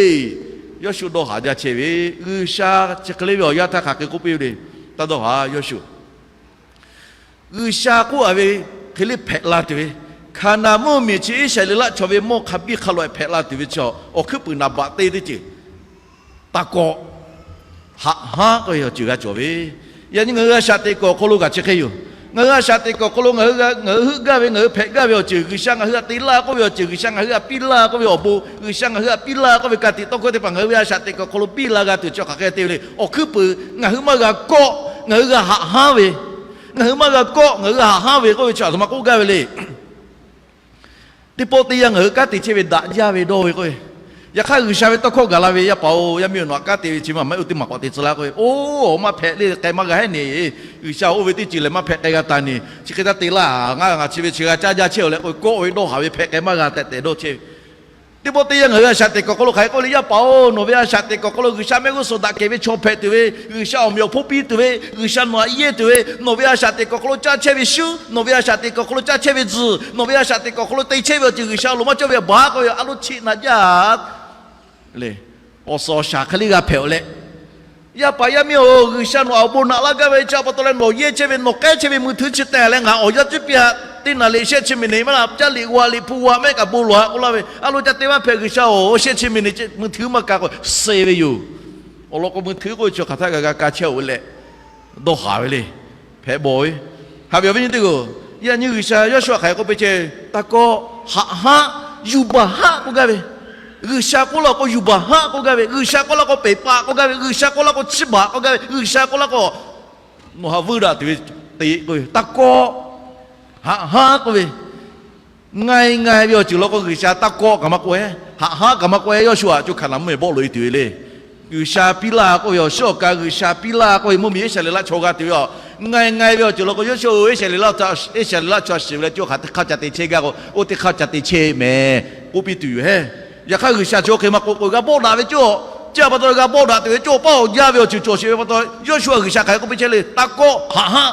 Yawˇshuˆ dawˇ haˍ jaˇ chehˇ ve, G'uiˬsha chi hk'e le ve awˬ yanˇ htaˇ hk'aˬ hk'e k'oˆ piˇ ve le. Taˇ dawˇ haˍ Yawˇshuˆ. G'uiˬsha k'oˆ-a ve hk'e le hpehꞈ la tuˬ ve, Hkaˍnanˍ mvuhˇmiˬ chi Iˉsaˍreˍlaˆ chaw ve mawˇ hk'a biˇ hk'a loꞈ-e hpehꞈ la tuˬ ve chi awˬ hkuiˉ puiˍ naˍ baꞈ te teˇ ceuˬ taˇ kawˆ, haꞈ haˉ k'oˆ ve awˬ ceuˬ g'a cawˬ ve. Yaꞈ nyi ngaˬ hui a shaꞈ teꞈ kuiˬ awˬ hk'aw lo kaꞈ chi hk'e yoˬ. Ngaˬ hui a shaꞈ teꞈ kuiˬ awˬ hk'aw lo ngaˬ hui heuˆ gaˇ ve, ngaˬ hui hpehꞈ gaˇ ve awˬ ceuˬ, G'uiˬsha ngaˬ hui htaꞈ te laˇ k'oˆ ve awˬ ceuˬ, G'uiˬsha ngaˬ hui htaꞈ piˇ laˇ k'oˆ ve awˬ bon, G'uiˬsha ngaˬ hui htaꞈ piˇ laˇ k'oˆ ve ka tiꞈ tawˇ hkawˇ teˇ hpaˍ ngaˬ hui ve a shaꞈ teꞈ kuiˬ awˬ hk'aw lo piˇ la g'a tuˬ chi hk'aˬ hk'e te ve le. Awˬ hkuiˉ puiˍ ngaˬ hui maˇ g'a kawˆ, ngaˬ hui g'a haꞈ haˉ ve, ngaˬ hui maˇ g'a kawˆ, ngaˬ hui g'a haꞈ haˉ ve k'oˆ ve chi aˬ htoꞈ ma k'oˆ gaˇ ve le. Teˇ pawˆ teˇ yanˇ ngaˬ hui kanˉ te chehˇ ve daꞈ jaˇ ve dawˇ ve k'oˆ ve, yaꞈ hk'aˇ G'uiˬsha ve tawˇ hkawˇ gaˬ la ve, Yaˇ paˍ-oˬ, yaˇ miˇ-oˬ, nawˬ htaꞈ kanˉ te ve chi maˇ maˇ oˇ teˇ maˬ k'awꞈ te tcuh laˇ k'oˆ ve, oˇ, maˇ hpehꞈ le, k'ai maˇ g'a heˉ neˬ, G'uiˬsha oˇ ve teˇ ceuˬ lehˬ maˇ hpehꞈ k'ai g'a taˍ neˬ, chi hk'e taˇ te laˇ, ngaˬ ngaˬ chi ve chi g'a caˇ jaˇ chehˇ-oˬ leh k'oˆ ve, kawˆ ve dawˇ haˍ ve hpehꞈ k'ai maˇ g'a tehꞈ tehꞈ dawˇ chehˇ ve Teˇ pawˆ teˇ yanˇ ngaˬ hui a shaꞈ teꞈ kuiˬ awˬ hk'aw lo hk'aˬ hk'e k'oˆ le, Yaˇ paˍ-oˬ, nawˬ ve a shaꞈ teꞈ kuiˬ awˬ hk'aw lo G'uiˬsha mehˆ g'uˇ suhˍ daꞈ kehˬ ve chaw hpehꞈ tuˬ ve, G'uiˬsha awˬ meꞈ awˬ hponˇ piˇ tuˬ ve, G'uiˬsha nawˬ htaꞈ yeˇ tuˬ ve, nawˬ ve a shaꞈ teꞈ kuiˬ awˬ hk'aw lo caˇ chehˇ ve shuˉ, nawˬ ve a shaꞈ teꞈ kuiˬ awˬ hk'aw lo caˇ chehˇ ve tzuhˬ, nawˬ ve a shaꞈ teꞈ kuiˬ awˬ hk'aw lo te chehˇ ve awˬ ceuˬ G'uiˬsha loˍ maˇ cawˇ ve a baˬ k'oˆ ve, a loˇ chiˆ na jaˇ le. Awˬ suhˍ awˬ shaˍ hk'e le g'a hpehꞈ-oˬ leh, Yaˇ paˍ yaˇ miˇ-oˬ, G'uiˬsha nawˬ awˬ bon naꞈ laˇ gaˇ ve chi pa taw leh nawˬ yeˇ chehˇ ve, nawˬ k'ehˉ chehˇ ve mui htuiˉ chi tehˬ leh ngaˬ awˬ yanˇ ciˇ piˇ-a, teˇ naˍ liꞈ shehˆ chi miˬ niꞈ maˇ laˇ, caˇ liꞈ g'aw liꞈ hpu g'aw mehˆ kaꞈ bon lawˬ-a k'oˆ laˇ ve, a loˇ ca te maˇ hpehꞈ G'uiˬsha-oˬ, shehˆ chi miˬ niꞈ mui htuiˉ maˇ ka k'o suh ve yoˬ. Awˬ lawn k'o mui htuiˉ k'oˆ ve chi hk'aˬ htaˇ kaꞈ g'a ka chehˇ-oˬ leh, dawˇ haˍ ve le. Hpehꞈ bawˬ ve, haꞈ ve awˬ viˉ nyi teˇ hpaˍ-oˬ, yaꞈ nyi G'uiˬsha Yawˇshuˆ hk'aˬ hk'e k'oˆ piˇ chehˇ, taˇ kawˆ, haꞈ haˉ, yuˬ baˬ haˉ k'oˆ gaˇ ve, G'uiˬsha k'oˆ laˇ k'o yuˬ baˬ haˉ k'oˆ gaˇ ve, G'uiˬsha k'oˆ laˇ k'o peˬ paˍ k'oˆ gaˇ ve, G'uiˬsha k'oˆ laˇ k'o chiˇ baˬ k'oˆ gaˇ ve, G'uiˬsha k'oˆ laˇ k'o nawˬ htaꞈ vuiˇ daꞈ tuˬ ve te k'oˆ ve, taˇ kawˆ, haꞈ haˉ k'oˆ ve, Ngai ngai ve awˬ ceuˬ law k'o G'uiˬsha taˇ kawˆ kaꞈ maˇ k'oˆ-e, haꞈ haˉ kaꞈ maˇ k'oˆ-e, Yawˇshuˆ htaꞈ co Hkaˍnanˍ mvuhˇmiˬ bawˆ loꞈ-e tuˬ ve le. G'uiˬsha piˇ laˇ k'oˆ ve awˬ shiˉ awˬ ka G'uiˬsha piˇ laˇ k'oˆ ve mvuhˇmiˬ Iˉsaˍreˍlaˆ chaw g'a tuˬ ve a. Ngai ngai ve awˬ ceuˬ law k'o Yawˇshuˆ-oˬ, Iˉsaˍreˍlaˆ, Iˉsaˍreˍlaˆ chaw shiˍ ve leh co hk'aˬ teˇ hk'aˇ ca te chehˇ gaˇ k'o, oˇ teˇ hk'aˇ ca te chehˇ mehˍ k'oˆ piˇ tuˬ yoˬ heˉ. Yaꞈ hk'aˇ G'uiˬsha chi hk'e maˇ k'oˆ k'o, g'a bawˆ daꞈ ve cawˇ, chi pa taw g'a bawˆ daꞈ tuˬ ve cawˇ paˇ awˬ jaˇ ve awˬ ceuˬ cawˬ sheˍ ve pa taw, Yawˇshuˆ htaꞈ G'uiˬsha hk'aˬ hk'e k'oˆ piˇ chehˇ le, taˇ kawˆ, haꞈ haˉ.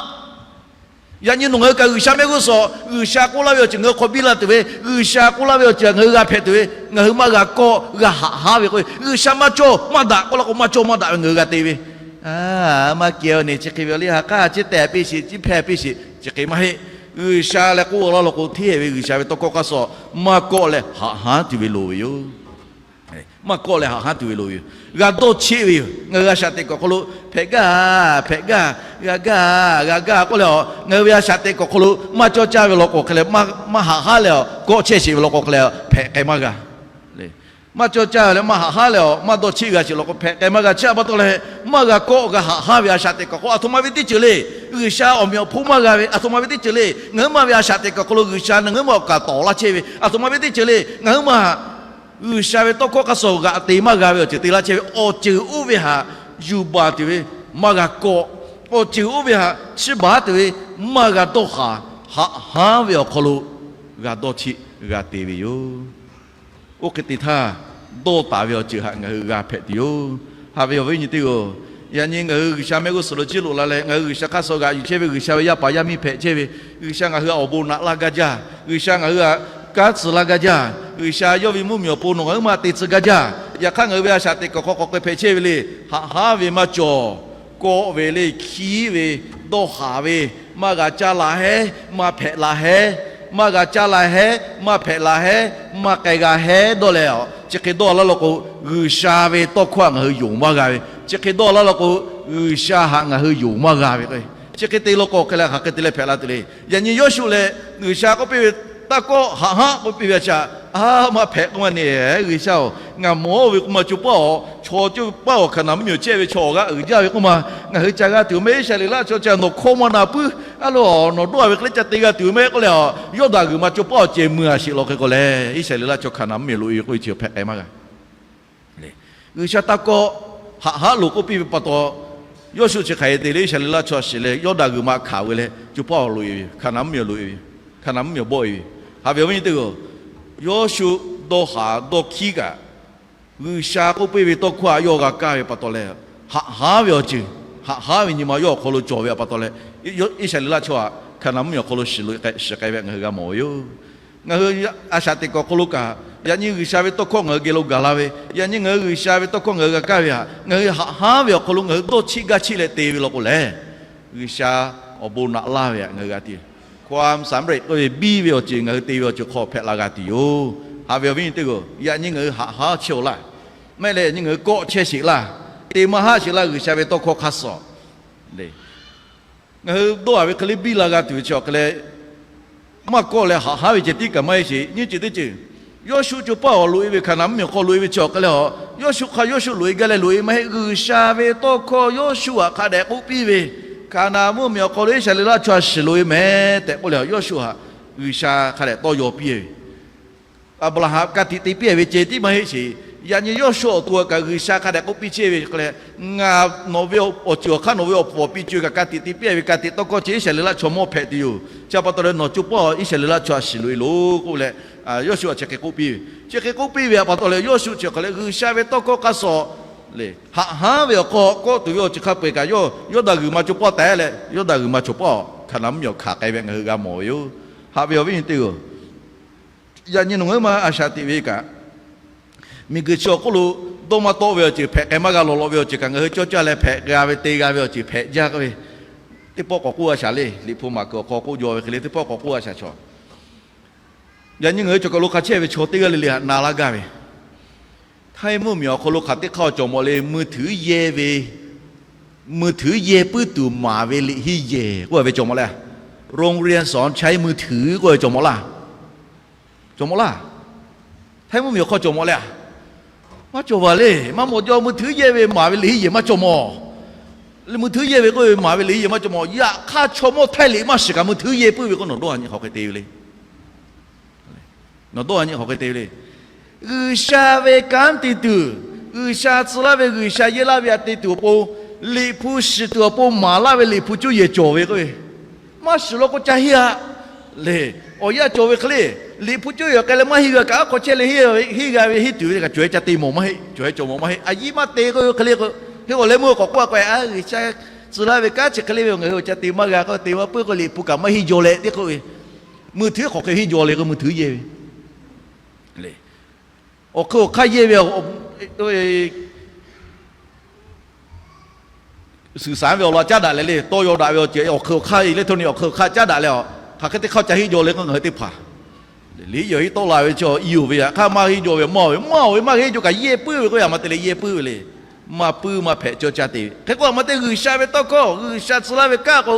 Yaꞈ nyi nawˬ ngaˬ hui kaꞈ G'uiˬsha mehˆ g'uˇ suhˍ, G'uiˬsha k'oˆ laˇ ve awˬ ceuˬ ngaˬ hui hk'aw biˇ la tuˬ ve, G'uiˬsha k'oˆ laˇ ve awˬ ceuˬ ngaˬ hui g'a hpehꞈ tuˬ ve, ngaˬ hui maˇ g'a kawˆ g'a haꞈ haˉ ve k'o, G'uiˬsha maˇ cawˇ maˇ daꞈ k'oˆ laˇ k'o maˇ cawˇ maˇ daꞈ ve ngaˬ hui g'a te ve, maˇ kehˬ-oˬ neˬ chi hk'e ve le, ha k'aˇ chi tehꞈ piˇ sheˍ, chi hpehꞈ piˇ sheˍ, chi hk'e maˇ heˆ. G'uiˬsha leh k'oˆ laˇ law k'o, hteˇ hehꞈ ve G'uiˬsha ve tawˇ hkawˇ hk'aˇ suh maˇ kawˆ leh haꞈ haˉ tuˬ ve loˍ ve yoˬ. Maˇ kawˆ leh haꞈ haˉ tuˬ ve loˍ ve yoˬ. G'a dawˇ cheˆ ve yoˬ. Ngaˬ hui a shaꞈ teꞈ kuiˬ awˬ hk'aw lo hpehꞈ gaˇ, hpehꞈ gaˇ, g'a gaˇ, g'a gaˇ k'oˆ leh a, ngaˬ hui ve a shaꞈ teꞈ kuiˬ awˬ hk'aw lo maˇ cawˇ caˇ ve law k'o hk'e leh, maˇ haꞈ haˉ leh a, kawˆ chehˇ sheˍ ve law k'o hk'e leh hpehꞈ k'ai maˇ g'a. Maˇ cawˇ caˇ ve leh maˇ haꞈ haˉ leh a, maˇ dawˇ cheˆ g'a sheˍ law k'o hpehꞈ k'ai maˇ g'a. Chi pa taw leh, maˇ g'a kawˆ g'a haꞈ haˉ ve a shaꞈ teꞈ kuiˬ awˬ hk'aw lo aˬ htoꞈ ma ve teˇ ceuˬ le. G'uiˬsha awˬ meꞈ awˬ hponˇ maˇ g'a ve aˬ htoꞈ ma ve teˇ ceuˬ le. Ngaˬ hui maˇ ve a shaꞈ teꞈ kuiˬ awˬ hk'aw lo G'uiˬsha ngaˬ hui maˇ awˬ kaˍ tawˍ laˇ chehˇ ve aˬ htoꞈ ma ve teˇ ceuˬ le. Ngaˬ hui maˇ G'uiˬsha ve tawˇ hkawˇ hk'aˇ suh g'aꞈ te maˇ g'a ve awˬ ceuˬ te laˇ chehˇ ve, awˬ ceuˬ oˇ ve htaꞈ yuˬ baˬ tuˬ ve maˇ g'a kawˆ, awˬ ceuˬ oˇ ve htaꞈ chiˇ baˬ tuˬ ve maˇ g'a dawˇ haˍ, haꞈ haˉ ve awˬ hk'aw lo g'a dawˇ cheˆ g'a te ve yoˬ. Oˇ hk'e te htaˇ, dawˇ taˍ ve awˬ ceuˬ htaꞈ ngaˬ hui g'a hpehꞈ tuˬ yoˬ. Haꞈ ve awˬ viˉ nyi teˇ hpaˍ-oˬ, yaꞈ nyi ngaˬ hui G'uiˬsha mehˆ g'uˇ suhˍ lo jiˇ loꞈ la leh, ngaˬ hui G'uiˬsha hk'aˇ suh g'aꞈ yuˬ chehˇ ve, G'uiˬsha ve yaˇ paˍ yaˇ miˇ hpehꞈ chehˇ ve, G'uiˬsha ngaˬ hui htaꞈ awˬ bon naꞈ laˇ gaˇ jaˇ. G'uiˬsha ngaˬ hui htaꞈ kanˉ tcuh laˇ gaˇ jaˇ. G'uiˬsha yawˇ ve mvuhˇmiˬ awˬ pon nawˬ ngaˬ hui maˇ te tcuh gaˇ jaˇ. Yaꞈ hk'aˇ ngaˬ hui ve a shaꞈ teꞈ kuiˬ hk'aw k'awꞈ k'ai hpehꞈ chehˇ ve le. Haꞈ haˉ ve maˇ cawˬ, kawˆ ve le, hkiˉ ve, dawˇ haˍ ve, maˇ g'a caˇ la hehˉ, maˇ hpehꞈ la hehˉ, maˇ g'a caˇ la hehˉ, maˇ hpehꞈ la hehˉ, maˇ k'ai g'a hehˉ dawˇ leh a, chi hk'e dawˇ laˇ law k'o, G'uiˬsha ve tawˇ hkawˇ htaꞈ ngaˬ hui yonˍ maˇ g'a ve, chi hk'e dawˇ laˇ law k'o, G'uiˬsha htaꞈ ngaˬ hui yonˍ maˇ g'a ve k'o, chi hk'e te law k'o hk'e leh hk'aˬ hk'e te leh hpehꞈ la tuˬ le. Yaꞈ nyi Yawˇshuˆ lehˬ G'uiˬsha k'oˆ piˇ ve, taˇ kawˆ, haꞈ haˉ k'oˆ piˇ ve a shaꞈ, a maˇ hpehꞈ k'oˆ maˇ neˬ, G'uiˬsha-oˬ, ngaˬ mawˬ-oˬ ve k'oˆ maˇ co paˉ awˬ, chaw co paˉ awˬ Hkaˍnanˍ mvuhˇmiˬ awˬ chehˇ ve chaw awˬ g'aˇ uiˍ jaˇ ve k'oˆ maˇ, ngaˬ hui ca g'a tuˬ mehˆ Iˉsaˍreˍlaˆ chaw ca nawˬ hkawˇ maˇ na puiˉ A lo, nawˬ dawˇ a ve hk'e leh ca te g'a tuˬ ve maˇ heˆ k'oˆ leh, Yawˇdanˍ g'uiˬ ma co paˆ awˬ cehˬ mui a sheˍ law hk'e k'o leh, Iˉsaˍreˍlaˆ chaw Hkaˍnanˍ mvuhˇmiˬ loꞈ-e ve k'oˆ ve chi hpehꞈ k'ai maˇ g'a. G'uiˬsha taˇ kawˆ, haꞈ haˉ loˍ k'oˆ piˇ ve pa taw, Yawˇshuˆ chi hk'aˬ hk'e te leh Iˉsaˍreˍlaˆ chaw shiˍ leh Yawˇdanˍ g'uiˬ ma hkanˍ ve leh co paˆ awˬ loꞈ-e ve yoˬ. Hkaˍnanˍ mvuhˇmiˬ awˬ loꞈ-e ve yoˬ. Hkaˍnanˍ mvuhˇmiˬ awˬ bawˆ-e ve yoˬ. Haꞈ ve awˬ viˉ nyi teˇ g'aˇ, Yawˇshuˆ dawˇ haˍ dawˇ hkiˉ kaꞈ, G'uiˬsha k'oˆ piˇ ve tawˇ hkawˇ htaꞈ yawˇ g'a kaˇ ve pa taw leh, haꞈ haˉ ve awˬ ceuˬ, haꞈ haˉ ve nyi ma yawˇ awˬ hk'aw lo cawˬ ve pa taw leh, Iˉsaˍreˍlaˆ chaw htaꞈ Hkaˍnanˍ mvuhˇmiˬ awˬ hk'aw lo shiˍ loꞈ-e k'ai, shiˍ k'ai ve ngaˬ hui g'a mawˬ ve yoˬ. Ngaˬ hui a shaꞈ teꞈ kuiˬ awˬ hk'aw lo kaꞈ, yaꞈ nyi G'uiˬsha ve tawˇ hkawˇ ngaˬ hui geh lo gaˬ la ve, yaꞈ nyi ngaˬ hui G'uiˬsha ve tawˇ hkawˇ ngaˬ hui g'a kaˇ ve htaꞈ ngaˬ hui haꞈ haˉ ve awˬ hk'aw lo ngaˬ hui dawˇ chiˆ gaˇ chiˆ leh te ve law k'o lehˬ, G'uiˬsha awˬ bon naꞈ laˇ ve htaꞈ ngaˬ hui g'a te. Hkawˇ sum reꞈ k'oˆ ve biˇ ve awˬ ceuˬ ngaˬ hui te ve awˬ ceuˬ hk'aw hpehꞈ la g'a tuˬ yoˬ. Haꞈ ve awˬ viˉ nyi teˇ g'aˇ, yaꞈ nyi ngaˬ hui haꞈ haˉ chehˇ-oˬ laˇ. Maˇ heˆ leh yaꞈ nyi ngaˬ hui kawˆ chehˇ sheˍ laˇ. Te maˇ haˆ sheˍ laˇ G'uiˬsha ve tawˇ hkawˇ hk'aˇ suh. Ngaˬ hui dawˇ haˍ ve hk'e le biˇ la g'a tuˬ ve chi awˬ hk'e leh, maˇ kawˆ leh haꞈ haˉ ve ceh tiˉ kaꞈ maˇ heˆ sheˍ. Nyiˇ ceuˬ teˇ ceuˬ, Yawˇshuˆ co paˆ awˬ loꞈ-e ve Hkaˍnanˍ mvuhˇmiˬ awˬ hk'aw loꞈ-e ve chi awˬ hk'e leh a, Yawˇshuˆ hk'a Yawˇshuˆ loꞈ-e gaˇ leh loꞈ-e maˇ heˆ. G'uiˬsha ve tawˇ hkawˇ Yawˇshuˆ htaꞈ hk'a dehꞈ k'oˆ piˇ ve, Hkaˍnanˍ mvuhˇmiˬ awˬ hk'aw lo Iˉsaˍreˍlaˆ chaw shiˍ loꞈ-e mehˍ tehꞈ k'oˆ leh, Yawˇshuˆ htaꞈ G'uiˬsha hk'a dehꞈ tawˇ yaw piˇ ve Aˍbraˍhanˍ ka tiꞈ te piˇ ve ceh tiˉ maˇ heˆ sheˍ. Yaꞈ nyi Yawˇshuˆ awˬ to kaꞈ G'uiˬsha hk'a dehꞈ k'oˆ piˇ chehˇ ve hk'e leh, ngaˬ nawˬ ve awˬ ceuˬ awˬ hk'aˇ nawˬ ve awˬ puˍ awˬ pi co-e kaꞈ ka tiꞈ te piˇ ve ka tiꞈ tawˇ hkawˇ chi Iˉsaˍreˍlaˆ chaw mawˇ hpehꞈ tuˬ yoˬ. Chi pa taw leh nawˬ co paˆ Iˉsaˍreˍlaˆ chaw a shiˍ loꞈ-e loˬ k'oˆ leh, Yawˇshuˆ htaꞈ chi hk'e k'oˆ piˇ ve. Chi hk'e k'oˆ piˇ ve pa taw leh Yawˇshuˆ chi hk'e leh G'uiˬsha ve tawˇ hkawˇ hk'a suh leh haꞈ haˉ ve awˬ hk'aw kawˆ tuˬ ve awˬ ceuˬ hk'a peu-eˬ kaꞈ, Yawˇdanˍ g'uiˬ ma co paˆ taˍ leh, Yawˇdanˍ g'uiˬ ma co paˆ Hkaˍnanˍ mvuhˇmiˬ awˬ hk'aw hk'a k'ai ve ngaˬ hui g'a mawˬ ve yoˬ. Haꞈ ve awˬ viˉ nyi teˇ g'aˇ, yaꞈ nyi nawˬ ngaˬ hui maˇ a shaꞈ teꞈ ve kaꞈ, miˬguiˬ chi awˬ hk'oˆ lo dawˇ maˇ tawˆ ve awˬ ceuˬ hpehꞈ k'ai maˇ g'a lawˬ lawꞈ ve awˬ ceuˬ kaꞈ ngaˬ hui cawˇ caˇ leh hpehꞈ g'a ve te g'a ve awˬ ceuˬ hpehꞈ jaˇ k'oˆ ve, teˇ pawˆ k'awꞈ k'oˆ a shaˍ le. Liꞈ hpu maˍ kuiˬ awˬ hk'aw k'oˆ jaw ve hk'e le teˇ pawˆ k'awꞈ k'oˆ a shaˍ chaw. Yaꞈ nyi ngaˬ hui cawˬ kaˬ lo hk'a chehˇ ve chaw teˇ g'aˇ le le htaꞈ na laˇ gaˇ ve, htaiˇ mvuhˇmiˬ awˬ hk'aw lo hk'aˬ teˇ hk'aˇ cawˬ mawˬ le, mui htuiˉ yehˇ ve, mui htuiˉ yehˇ puiˉ tuˬ maˍ ve liꞈ hiˉ yehˬ k'oˆ ve cawˬ mawˬ le. โรงเรียนสอนใช้มือถือ k'oˆ ve cawˬ mawˬ laˇ. Cawˬ mawˬ laˇ. Htaiˇ mvuhˇmiˬ awˬ hk'aw cawˬ mawˬ le. Maˇ cawˬ vaˬ le. Maˇ mawˬ jaw, mui htuiˉ yehˇ ve maˍ ve liꞈ hiˉ yehˬ maˇ cawˬ mawˬ. Mui htuiˉ yehˇ ve k'oˆ ve maˍ ve liꞈ hiˉ yehˬ maˇ cawˬ mawˬ. Yaꞈ hk'aˇ chaw mawˇ htaiˇ liꞈ maˇ shiˍ kaꞈ mui htuiˉ yehˇ puiˉ ve k'o nawˬ dawˇ a nyi hk'aˬ hk'e te ve le. Nawˬ dawˇ a nyi hk'aˬ hk'e te ve le. G'uiˬsha ve kanˉ te tuˬ, G'uiˬsha tcuh laˇ ve, G'uiˬsha yehˇ laˇ ve htaꞈ te tuˬ awˬ pon, Liꞈ hpu shiˍ tuˬ awˬ pon maˍ laˇ ve Liꞈ hpu cuˇ yehˬ cawˬ ve k'oˆ ve, maˇ shiˍ law k'o ca henˇ a le. Awˬ yanˇ cawˬ ve hk'e le, Liꞈ hpu cuˇ yehˬ k'ai leh maˇ henˇ g'a kaꞈ, aˉ hk'aw chehˇ leh henˇ g'a ve henˇ g'a ve henˇ tuˬ ve kaꞈ cawˬ-e ca te mawˬ maˇ heˆ, cawˬ-e cawˬ mawˬ maˇ heˆ. A yiˇ maˇ te k'oˆ ve hk'e le k'o, henˇ awˬ leh meuˇ k'awꞈ k'oˆ a k'o, a G'uiˬsha tcuh laˇ ve kanˉ chi hk'e le ve ngaˬ hui awˬ ca te maˇ g'a k'o, te maˇ puiˉ k'o Liꞈ hpu kaꞈ maˇ henˇ jaw leh te k'oˆ ve, mui htuiˉ hk'aˬ hk'e henˇ jaw le k'o mui htuiˉ yehˇ ve le. Awˬ hk'e awˬ hk'aˇ yehˇ ve, suhˍ saˍ ve awˬ lawn caˉ daꞈ leh le, tawˇ yaw daꞈ ve awˬ ceuˬ awˬ hk'e awˬ hk'aˇ eˍ leh hto ni awˬ hk'e awˬ hk'aˇ caˉ daꞈ leh a, hk'aˬ hk'e teˇ hk'aˇ ca henˇ jaw le k'o ngaˬ hui teˇ hpaˍ, liꞈ yehˬ henˇ tawˆ la ve chaw i yoˬ ve yaꞈ hk'aˇ maˇ henˇ jaw ve maˇ ve maˇ ve maˇ henˇ jaw kaꞈ yehˇ puiˉ ve k'o, a ma te leh yehˇ puiˉ ve le. Maˇ puiˉ maˇ hpehꞈ cawˇ caˇ te ve hk'e k'o, a ma te G'uiˬsha ve tawˇ hkawˇ, G'uiˬsha tcuh laˇ ve kanˉ k'o,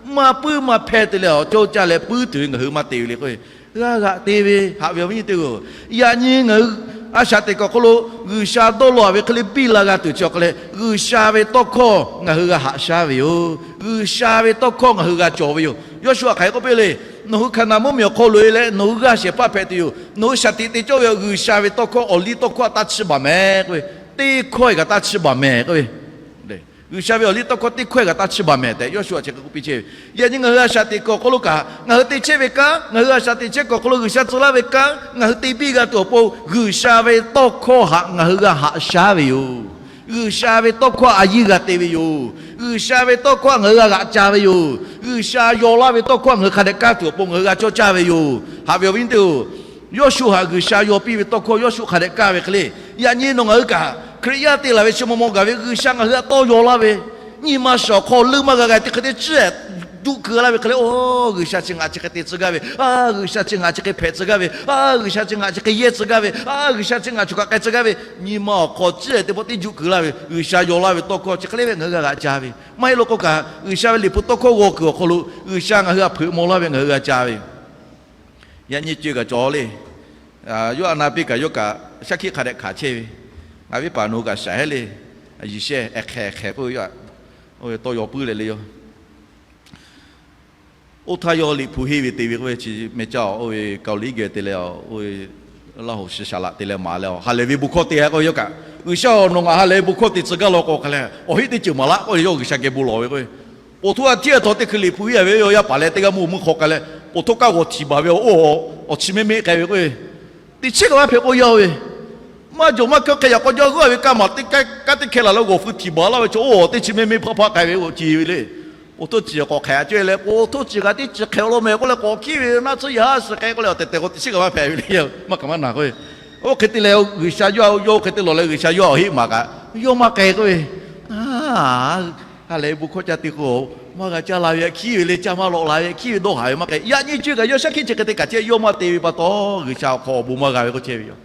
maˇ puiˉ maˇ hpehꞈ te leh a cawˇ caˇ leh puiˉ tuˬ ve ngaˬ hui maˇ te ve le k'o, g'a g'aꞈ te ve. Haꞈ ve awˬ viˉ nyi teˇ g'aˇ, yaꞈ nyi ngaˬ hui a shaꞈ teꞈ kuiˬ awˬ hk'aw lo G'uiˬsha dawˇ law a ve hk'e le biˇ la g'a tuˬ chi awˬ hk'e leh, G'uiˬsha ve tawˇ hkawˇ ngaˬ hui g'a haꞈ shaˉ ve yoˬ. G'uiˬsha ve tawˇ hkawˇ ngaˬ hui g'a cawˬ ve yoˬ. Yawˇshuˆ htaꞈ hk'aˬ hk'e k'oˆ piˇ le, nawˬ hui Hkaˍnanˍ mvuhˇmiˬ awˬ hk'aw loꞈ-e leh nawˬ hui g'aˇ shehˍ hpaˇ hpehꞈ tuˬ yoˬ. Nawˬ hui shaˍ tiꞈ te cawˇ ve G'uiˬsha ve tawˇ hkawˇ awˬ liˇ tawˇ hkawˇ htaꞈ taˇ chiˇ baˬ mehˍ k'oˆ ve, teˇ hkawˇ-e kaꞈ taˇ chiˇ baˬ mehˍ k'oˆ ve, G'uiˬsha ve awˬ liˇ tawˇ hkawˇ teˇ hkawˇ-e kaꞈ taˇ chiˇ baˬ mehˍ tehꞈ Yawˇshuˆ chi hk'e k'oˆ piˇ chehˇ ve. Yaꞈ nyi ngaˬ hui a shaꞈ teꞈ kuiˬ awˬ hk'aw lo kaꞈ, ngaˬ hui te chehˇ ve kanˉ, ngaˬ hui a shaꞈ teꞈ chehˇ kuiˬ awˬ hk'aw lo G'uiˬsha tcuh laˇ ve kanˉ ngaˬ hui te biˇ g'a tuˬ awˬ pon, G'uiˬsha ve tawˇ hkawˇ htaꞈ ngaˬ hui g'a haꞈ shaˉ ve yoˬ. G'uiˬsha ve tawˇ hkawˇ a yiˇ g'a te ve yoˬ. G'uiˬsha ve tawˇ hkawˇ ngaˬ hui g'a g'aꞈ ca ve yoˬ. G'uiˬsha yaw laˇ ve tawˇ hkawˇ ngaˬ hui hk'a dehꞈ kaˇ tuˬ awˬ pon ngaˬ hui g'a cawˇ caˇ ve yoˬ. Haꞈ ve awˬ viˉ teˇ-oˬ, Yawˇshuˆ htaꞈ G'uiˬsha yaw piˇ ve tawˇ hkawˇ Yawˇshuˆ hk'a dehꞈ kaˇ ve hk'e le, yaꞈ nyi nawˬ ngaˬ hui kaꞈ Hkriꞈ yaˇ te laˬ ve chi maw maw gaˬ ve G'uiˬsha ngaˬ hui htaꞈ tawˇ yaw laˇ ve, nyi ma shiˍ awˬ hk'aw leuˆ maˇ g'a g'a teˇ hk'e te ciˇ juˆ keu laˇ ve hk'e le, o, G'uiˬsha chi ngaˬ chi hk'e te tcuh gaˇ ve, a, G'uiˬsha chi ngaˬ chi hk'e hpehꞈ tcuh gaˇ ve, a, G'uiˬsha chi ngaˬ chi hk'e yehˇ tcuh gaˇ ve, a, G'uiˬsha chi ngaˬ choˬ kaꞈ k'ai tcuh gaˇ ve, nyi ma awˬ hk'aw ciˇ teˇ pawˆ teˇ juˆ keu laˇ ve G'uiˬsha yaw laˇ ve tawˇ hkawˇ chi hk'e le ve ngaˬ hui g'a g'aꞈ ca ve. Maˇ heˆ law k'o kaꞈ, G'uiˬsha ve Liꞈ hpu tawˇ hkawˇ g'aw kuiˬ awˬ hk'aw lo G'uiˬsha ngaˬ hui htaꞈ hpeuꞈ maw laˇ ve ngaˬ hui g'a ca ve. Yaꞈ nyi co-e kaꞈ cawˬ le. Yawˇ a na piˇ kaꞈ yawˇ kaꞈ shaˉ hkiˆ hk'a dehꞈ hkanˍ chehˇ ve. Ngaˬ viˉ paˍ nawˬ hui kaꞈ shaˍ heˆ le. Yeˍsehˇ ehˍ hk'ehˍ hk'ehˍ k'oˆ ve, tawˇ yaw puiˉ leh le yoˬ. Oˇ htaˇ yawˇ liꞈ hpu henˇ ve te ve k'oˆ ve chi meh caˇ-oˬ, oˇ ve Kaoˍliˆ geh te leh, oˇ ve Laˇ hoˍ shiˍ shaˍ laꞈ te leh maˍ leh, ha lehˬ ve bon hkawˇ te-a k'oˆ ve yawˇ kaꞈ, G'uiˬsha-oˬ, nawˬ ngaˬ ha lehˬ ve bon hkawˇ te tcuh gaˇ law k'awꞈ k'ai leh, awˬ heˆ teˇ ceuˬ maˍ laꞈ k'oˆ ve yawˇ G'uiˬsha geh bon lawˬ ve k'o, poˬ htoˇ a htiˇ a htaw teˇ hkui liꞈ hpu henˇ ve yawˇ yaˇ paˍ leh teˇ g'aˇ mvuhˇ mvuhˇ hk'aw k'ai leh, poˬ htoˇ kaˇ g'awˬ htiˍ baˬ ve, oˇ awˬ chi mehˇ mehˇ k'ai ve k'o, teˇ chehˇ kaꞈ maˇ hpehꞈ k'oˆ yaˇ-oˬ ve, maˇ jawˬ maˇ hkawˇ hk'e yaꞈ k'aw jaˇ g'uˇ-a ve kaˇ maˬ teˇ kaˇ teˇ hkeh laˬ leh g'awˬ fui htiˍ baˬ laˇ ve chaw, oˇ awˬ teˇ chi mehˇ mehˇ hpaˇ hpaˇ k'ai ve, oˇ ci ve le. Poˬ htoˇ ciˬ k'awꞈ hk'aˬ a cawˇ leh, poˬ htoˇ ciˬ kaꞈ teˇ ciˬ hk'e awˬ lawn mehˍ k'oˆ leh k'awꞈ hkiˉ ve, naˆ tsuhˇ yaꞈ ha shiˍ k'ai k'oˆ leh, awˬ tehˬ tehˬ k'o teˇ chehˇ kaꞈ maˇ hpehꞈ ve le. Maˇ kaꞈ maˇ na k'oˆ ve, oˇ hk'e te leh G'uiˬsha yawˇ, yawˇ oˇ hk'e te lawˬ leh G'uiˬsha yawˇ awˬ heˆ maˍ kaꞈ, yawˇ maˇ k'ai k'oˆ ve, ha lehˬ bon hkawˇ ca te k'o, maˇ g'a caˇ la ve hkiˉ ve le, caˇ maˇ lawꞈ la ve hkiˉ ve dawˇ haˍ ve maˇ k'ai. Yaꞈ nyi cuˇ kaꞈ yawˇ shaˉ hkiˆ chi hk'e te kaꞈ chehˇ, yawˇ maˇ te ve pa taw, G'uiˬsha awˬ hk'aw awˬ bon maˇ g'a ve k'oˆ chehˇ ve yoˬ.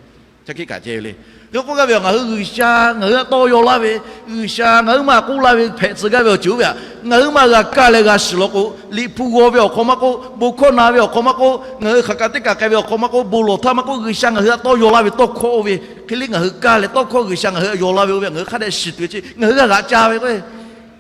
Shaˉ hkiˆ kaꞈ chehˇ ve le. Hk'e k'oˆ gaˇ ve, ngaˬ hui G'uiˬsha ngaˬ hui htaꞈ tawˇ yaw laˇ ve, G'uiˬsha ngaˬ hui maˇ k'oˆ laˇ ve hpehꞈ tcuh gaˇ ve awˬ ceuˬ oˇ ve htaꞈ ngaˬ hui maˇ g'a kaˇ leh g'a shiˍ law k'o, liꞈ hpu g'aw ve awˬ hk'aw maˇ k'oˆ, bon hkawˇ na ve awˬ hk'aw maˇ k'oˆ, ngaˬ hui hk'aˬ kaꞈ teˇ kaꞈ k'ai ve awˬ hk'aw maˇ k'oˆ, bon lawˬ htaˇ maˇ k'oˆ, G'uiˬsha ngaˬ hui htaꞈ tawˇ yaw laˇ ve tawˇ hkawˇ oˇ ve hk'e le, ngaˬ hui kaˇ leh tawˇ hkawˇ G'uiˬsha ngaˬ hui htaꞈ yaw laˇ ve oˇ ve ngaˬ hui hk'a dehꞈ shiˍ tuˬ ve chi ngaˬ hui g'a g'aꞈ ca ve k'o,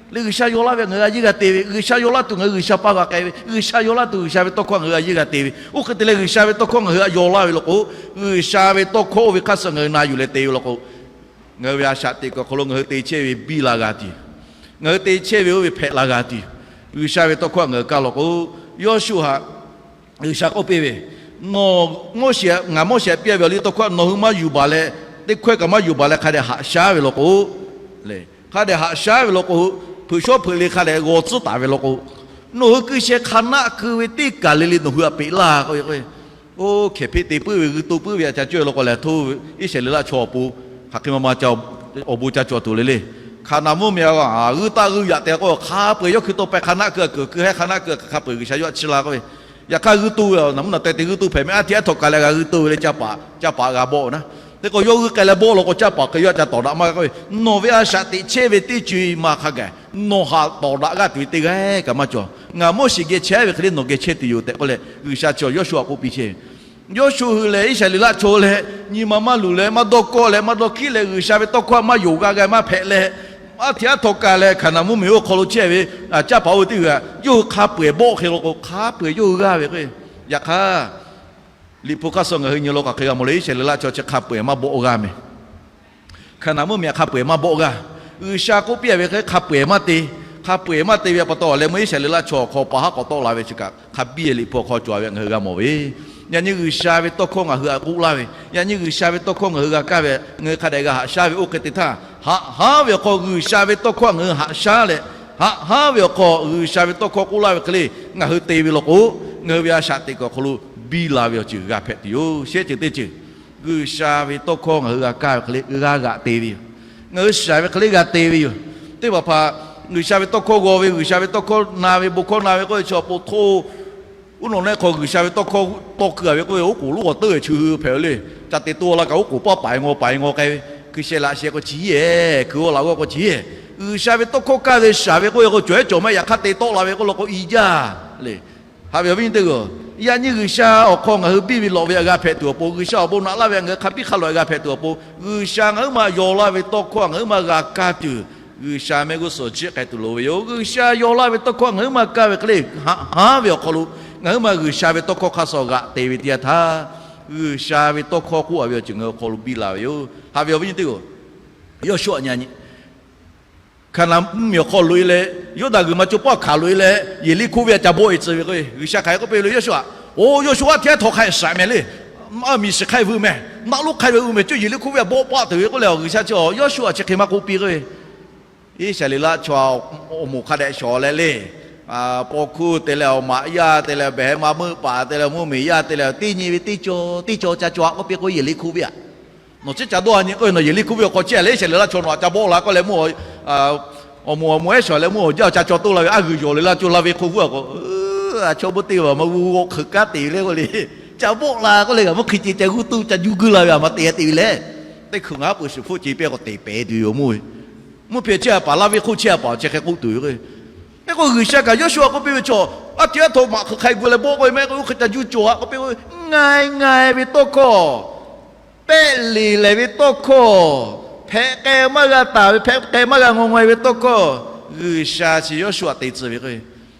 le G'uiˬsha yaw laˇ ve ngaˬ hui a yeˇ g'a te ve, G'uiˬsha yaw laˇ tuˬ ngaˬ hui G'uiˬsha pa g'a k'ai ve, G'uiˬsha yaw laˇ tuˬ G'uiˬsha ve tawˇ hkawˇ ngaˬ hui a yeˇ g'a te ve, oˇ hk'e te leh G'uiˬsha ve tawˇ hkawˇ ngaˬ hui htaꞈ yaw laˇ ve law k'o, G'uiˬsha ve tawˇ hkawˇ oˇ ve hk'aˇ suh ngaˬ hui na yuˬ leh te ve law k'o, ngaˬ hui ve a shaꞈ teꞈ kuiˬ awˬ hk'aw lo ngaˬ hui te chehˇ ve biˇ la g'a tuˬ, ngaˬ hui te chehˇ ve oˇ ve hpehꞈ la g'a tuˬ, G'uiˬsha ve tawˇ hkawˇ ngaˬ hui kaˇ law k'o, Yawˇsuˆ htaꞈ G'uiˬsha k'oˆ piˇ ve, Nawˬ, Moˉseˍ, ngaˬ Moˉseˍ htaꞈ piˇ ve awˬ liˇ tawˇ hkawˇ nawˬ hui maˇ yuˬ baˬ leh, teˇ hkawehˇ kaꞈ maˇ yuˬ baˬ leh hk'a dehꞈ haꞈ shaˉ ve law k'o, le, hk'a dehꞈ haꞈ shaˉ ve law k'o, hpeuꞈ shawˉ hpeuꞈ le hk'a dehꞈ g'aw tcuhˉ taˍ ve law k'o, nawˬ hui keu sheh hk'a naˆ keu ve teˇ kaˬ le le nawˬ hui htaꞈ peꞈ laˇ k'oˆ ve k'o, oˇ hkehˍ hpeˆ te puiˉ ve g'uiˇ to puiˉ ve a ca cawˇ ve law k'o lehˬ, hto Iˉsaˍreˍlaˆ chaw awˬ pon hk'aˬ hk'e ma ma ca awˬ bon ca cawˬ tuˬ le le. Hkaˍnanˍ mvuhˇmiˬ a g'uiˇ taˆ g'uiˇ yaꞈ te k'o, hk'a peu-eˬ yawˇ hkui taw peh hk'a naˆ keu a keu hkui heh hk'a naˆ keu a hk'a peu-eˬ G'uiˬsha yawˇ htaꞈ chiˇ la k'oˆ ve, yaꞈ hk'aˇ g'uiˇ to ve a naˬ mvuhˇ naˬ teh te g'uiˇ to hpehꞈ meh, a htiꞈ aˉ htaw kaˬ leh g'a g'uiˇ to ve le, caˇ paˍ caˇ paˍ g'a bawˆ na. Hk'e k'o yawˇ g'uiˇ k'ai leh bawˆ law k'o, caˇ paˍ hk'e yawˇ ca tawˍ daꞈ maˇ g'a k'oˆ ve, Nawˬ ve a shaꞈ teꞈ chehˇ ve teˇ co-e ma hk'a gaˬ nawˬ haꞈ tawˍ daꞈ g'aˇ tuˬ ve teˇ g'aˇ kaꞈ maˇ cawˬ. Ngaˬ Moˉseˍ geh chehˇ ve hk'e le nawˬ geh chehˇ tuˬ yoˬ tehꞈ k'oˆ leh, G'uiˬsha chi Yawˇsuˆ htaꞈ k'oˆ piˇ chehˇ ve. Yawˇsuˆ hui lehˬ Iˉsaˍreˍlaˆ chaw leh nyi ma maˇ luˬ leh maˇ dawˇ kawˆ leh maˇ dawˇ hkiˉ leh G'uiˬsha ve tawˇ hkawˇ maˇ yonˍ g'a g'a maˇ hpehꞈ leh, a htiꞈ aˉ htaw kaˬ leh Hkaˍnanˍ mvuhˇmiˬ oˇ hk'aw lo chehˇ ve caˇ paˍ oˇ ve teˇ g'aˇ yawˇ hui hk'a peu-eˬ bawˆ hk'e law k'o, hk'a peu-eˬ yawˇ hui g'aˇ ve k'o, yaꞈ hk'aˇ Liꞈ hpu hk'aˇ suh ngaˬ hui nyi law k'aˬ hk'e g'a mawˬ le, Iˉsaˍreˍlaˆ chaw chi hk'a peu-eˬ maˇ bawˆ g'aˇ meh. Hkaˍnanˍ mvuhˇmiˬ htaꞈ hk'a peu-eˬ maˇ bawˆ g'aˇ. G'uiˬsha k'oˆ piˇ-a ve hk'e hk'a peu-eˬ maˇ te. Hk'a peu-eˬ maˇ te ve pa taw leh meuˇ Iˉsaˍreˍlaˆ chaw awˬ hk'aw pa haˉ k'awꞈ tawˆ la ve chi kaꞈ hk'a biˇ leh Liꞈ hpu awˬ hk'aw cawˬ ve ngaˬ hui g'a mawˬ ve. Yaꞈ nyi G'uiˬsha ve tawˇ hkawˇ ngaˬ hui htaꞈ k'oˆ laˇ ve, yaꞈ nyi G'uiˬsha ve tawˇ hkawˇ ngaˬ hui g'a kaˇ ve, ngaˬ hui hk'a dehꞈ g'a haꞈ shaˉ ve oˇ hk'e te htaˇ, haꞈ haˉ ve awˬ hk'aw G'uiˬsha ve tawˇ hkawˇ ngaˬ hui haꞈ shaˉ leh, haꞈ haˉ ve awˬ hk'aw G'uiˬsha ve tawˇ hkawˇ k'oˆ laˇ ve hk'e le ngaˬ hui te ve law k'o, ngaˬ hui ve a shaꞈ teꞈ kuiˬ awˬ hk'aw lo biˇ la ve awˬ ceuˬ g'a hpehꞈ tuˬ yoˬ. Shehˆ ceuˬ teˇ ceuˬ, G'uiˬsha ve tawˇ hkawˇ ngaˬ hui g'a kaˇ ve hk'e le g'a g'aꞈ te ve yoˬ. Ngaˬ hui shiˍ ve hk'e le g'a te ve yoˬ. Teˇ hpaˍ hpaˍ G'uiˬsha ve tawˇ hkawˇ g'aw ve, G'uiˬsha ve tawˇ hkawˇ na ve, bon hkawˇ na ve k'oˆ ve chi awˬ pon hto uˉ nawˬ neˆ hk'aw G'uiˬsha ve tawˇ hkawˇ tawˇ keu-a ve k'oˆ ve, oˉ k'oˍ lonˉ g'awˬ teuˉ ve chi hui hpehꞈ ve le. Ca te to la kaꞈ oˉ k'oˍ paˇ paiˍ ngaw paiˍ ngaw k'ai ve, hkui sheh laꞈ sheh k'o chi hkui-a laꞈ g'awˇ k'o chi. G'uiˬsha ve tawˇ hkawˇ kaˇ ve shiˍ ve k'oˆ ve k'o, cawˬ ehˉ cawˬ maˇ yaꞈ hk'aˇ te tawˆ la ve k'oˆ law k'o, i jaˇ le. Haꞈ ve awˬ viˉ nyi teˇ g'aˇ, yaꞈ nyi G'uiˬsha awˬ hk'aw ngaˬ hui biˇ ve lawꞈ ve htaꞈ g'a hpehꞈ tuˬ awˬ pon, G'uiˬsha awˬ bon naꞈ laˇ ve htaꞈ ngaˬ hui hk'a biˇ hk'a lawꞈ g'a hpehꞈ tuˬ awˬ pon, G'uiˬsha ngaˬ huiˉ ma yaw laˇ ve tawˇ hkawˇ ngaˬ huiˉ ma g'a kaˇ tuˬ, G'uiˬsha mehˆ g'uˇ suhˍ jiˆ k'ai tuˬ loˍ ve yoˬ. G'uiˬsha yaw laˇ ve tawˇ hkawˇ ngaˬ huiˉ ma kaˇ ve hk'e le, haꞈ haˉ ve awˬ hk'aw lo ngaˬ huiˉ ma G'uiˬsha ve tawˇ hkawˇ hk'aˇ suh g'aꞈ te ve teˇ yanˇ htaˇ, G'uiˬsha ve tawˇ hkawˇ k'oˆ-a ve awˬ ceuˬ ngaˬ hui awˬ hk'aw lo biˇ la ve yoˬ. Haꞈ ve awˬ viˉ nyi teˇ g'aˇ, Yawˇsuˆ-aꞈ nyi nyi Hkaˍnanˍ mvuhˇmiˬ awˬ hk'aw loꞈ-e leh, Yuˇdaꞈ g'uiˬ ma co paˆ hkanˍ loꞈ-e leh, Yeˍriˆhkoˇ venˇ htaꞈ ca bawˆ-e tcuh ve k'o, G'uiˬsha hk'aˬ hk'e k'oˆ piˇ le, Yawˇsuˆ-aˬ, oˬ, Yawˇsuˆ, aˉ htiꞈ aˉ htaw hk'a shaꞈ mehˍ le. Miˬ shiˍ hk'ai vuiˬ mehˍ, naˆ lonˉ hk'ai ve uiˍ mehˍ, cuˇ Yeˍriˆhkoˇ venˇ htaꞈ bawˆ paˆ tuˬ ve k'oˆ leh, G'uiˬsha chi Yawˇsuˆ-aˬ chi hk'e maˇ k'oˆ piˇ k'oˆ ve, Iˉsaˍreˍlaˆ chaw awˬ moˍ hk'a dehꞈ shawˍ leh le, paw hkuˇ te leh awˬ maꞈ yaˇ te leh behˬ ma meuˆ paˍ te leh mvuhˇmiˬ yaˇ te leh teˇ nyi ve teˇ caw teˇ caw ca caw-a k'oˆ piˇ k'o, Yeˍriˆhkoˇ venˇ-aꞈ nawˬ ciˉ ca dawˇ-a nyi k'oˆ ve, nawˬ Yeˍriˆhkoˇ venˇ awˬ hk'aw chehˇ leh Iˉsaˍreˍlaˆ chaw nawˬ-aꞈ ca bawˆ la k'oˆ leh, mvuhˇ awˬ moˍ awˬ moˍ ehˉ shawˍ leh mvuhˇ awˬ jaˇ awˬ ca caw toˇ la ve, aˉ g'uiˬ yawˬ le laˇ, co laˇ ve hk'oˆ g'uˇ-a k'o, a chaw bon teˇ ve maˇ g'uˇ g'awˇ hk'eun kanˉ te ve le k'oˆ le. Ca bawˆ la k'oˆ leh, g'a mvuhˇ hk'e ce ca g'uˇ tuˇ ca juˇ guiˇ la ve, a ma te te ve leh, teˇ hkui ngaˬ haˉ pui shiˍ hpfuhˆ ce piˇ k'o te pehˍ tuˬ yoˬ mvuhˇ ve. Mvuhˇ hpehꞈ chehˇ-a paˍ, laˇ ve hk'oˆ chehˇ-a paˍ chi hk'e k'oˆ tuˬ yoˬ. Hk'e k'o G'uiˬsha kaꞈ Yawˇsuˆ-aꞈ k'oˆ piˇ ve chaw, aˉ htiꞈ aˉ htaw maꞈ hk'aˬ hk'ai gu leh bawˆ k'oˆ ve mehˆ k'o, oˇ hk'e ca juˇ cawˬ-a k'oˆ piˇ k'o, ngai ngai ve tawˇ hkawˇ, pehˆ leˬ lehˬ ve tawˇ hkawˇ, hpehꞈ k'ai maˇ g'a taˍ ve, hpehꞈ k'ai maˇ g'a ngaw ngaw-e ve tawˇ hkawˇ, G'uiˬsha chi Yawˇsuˆ-aꞈ te tcuh ve k'o,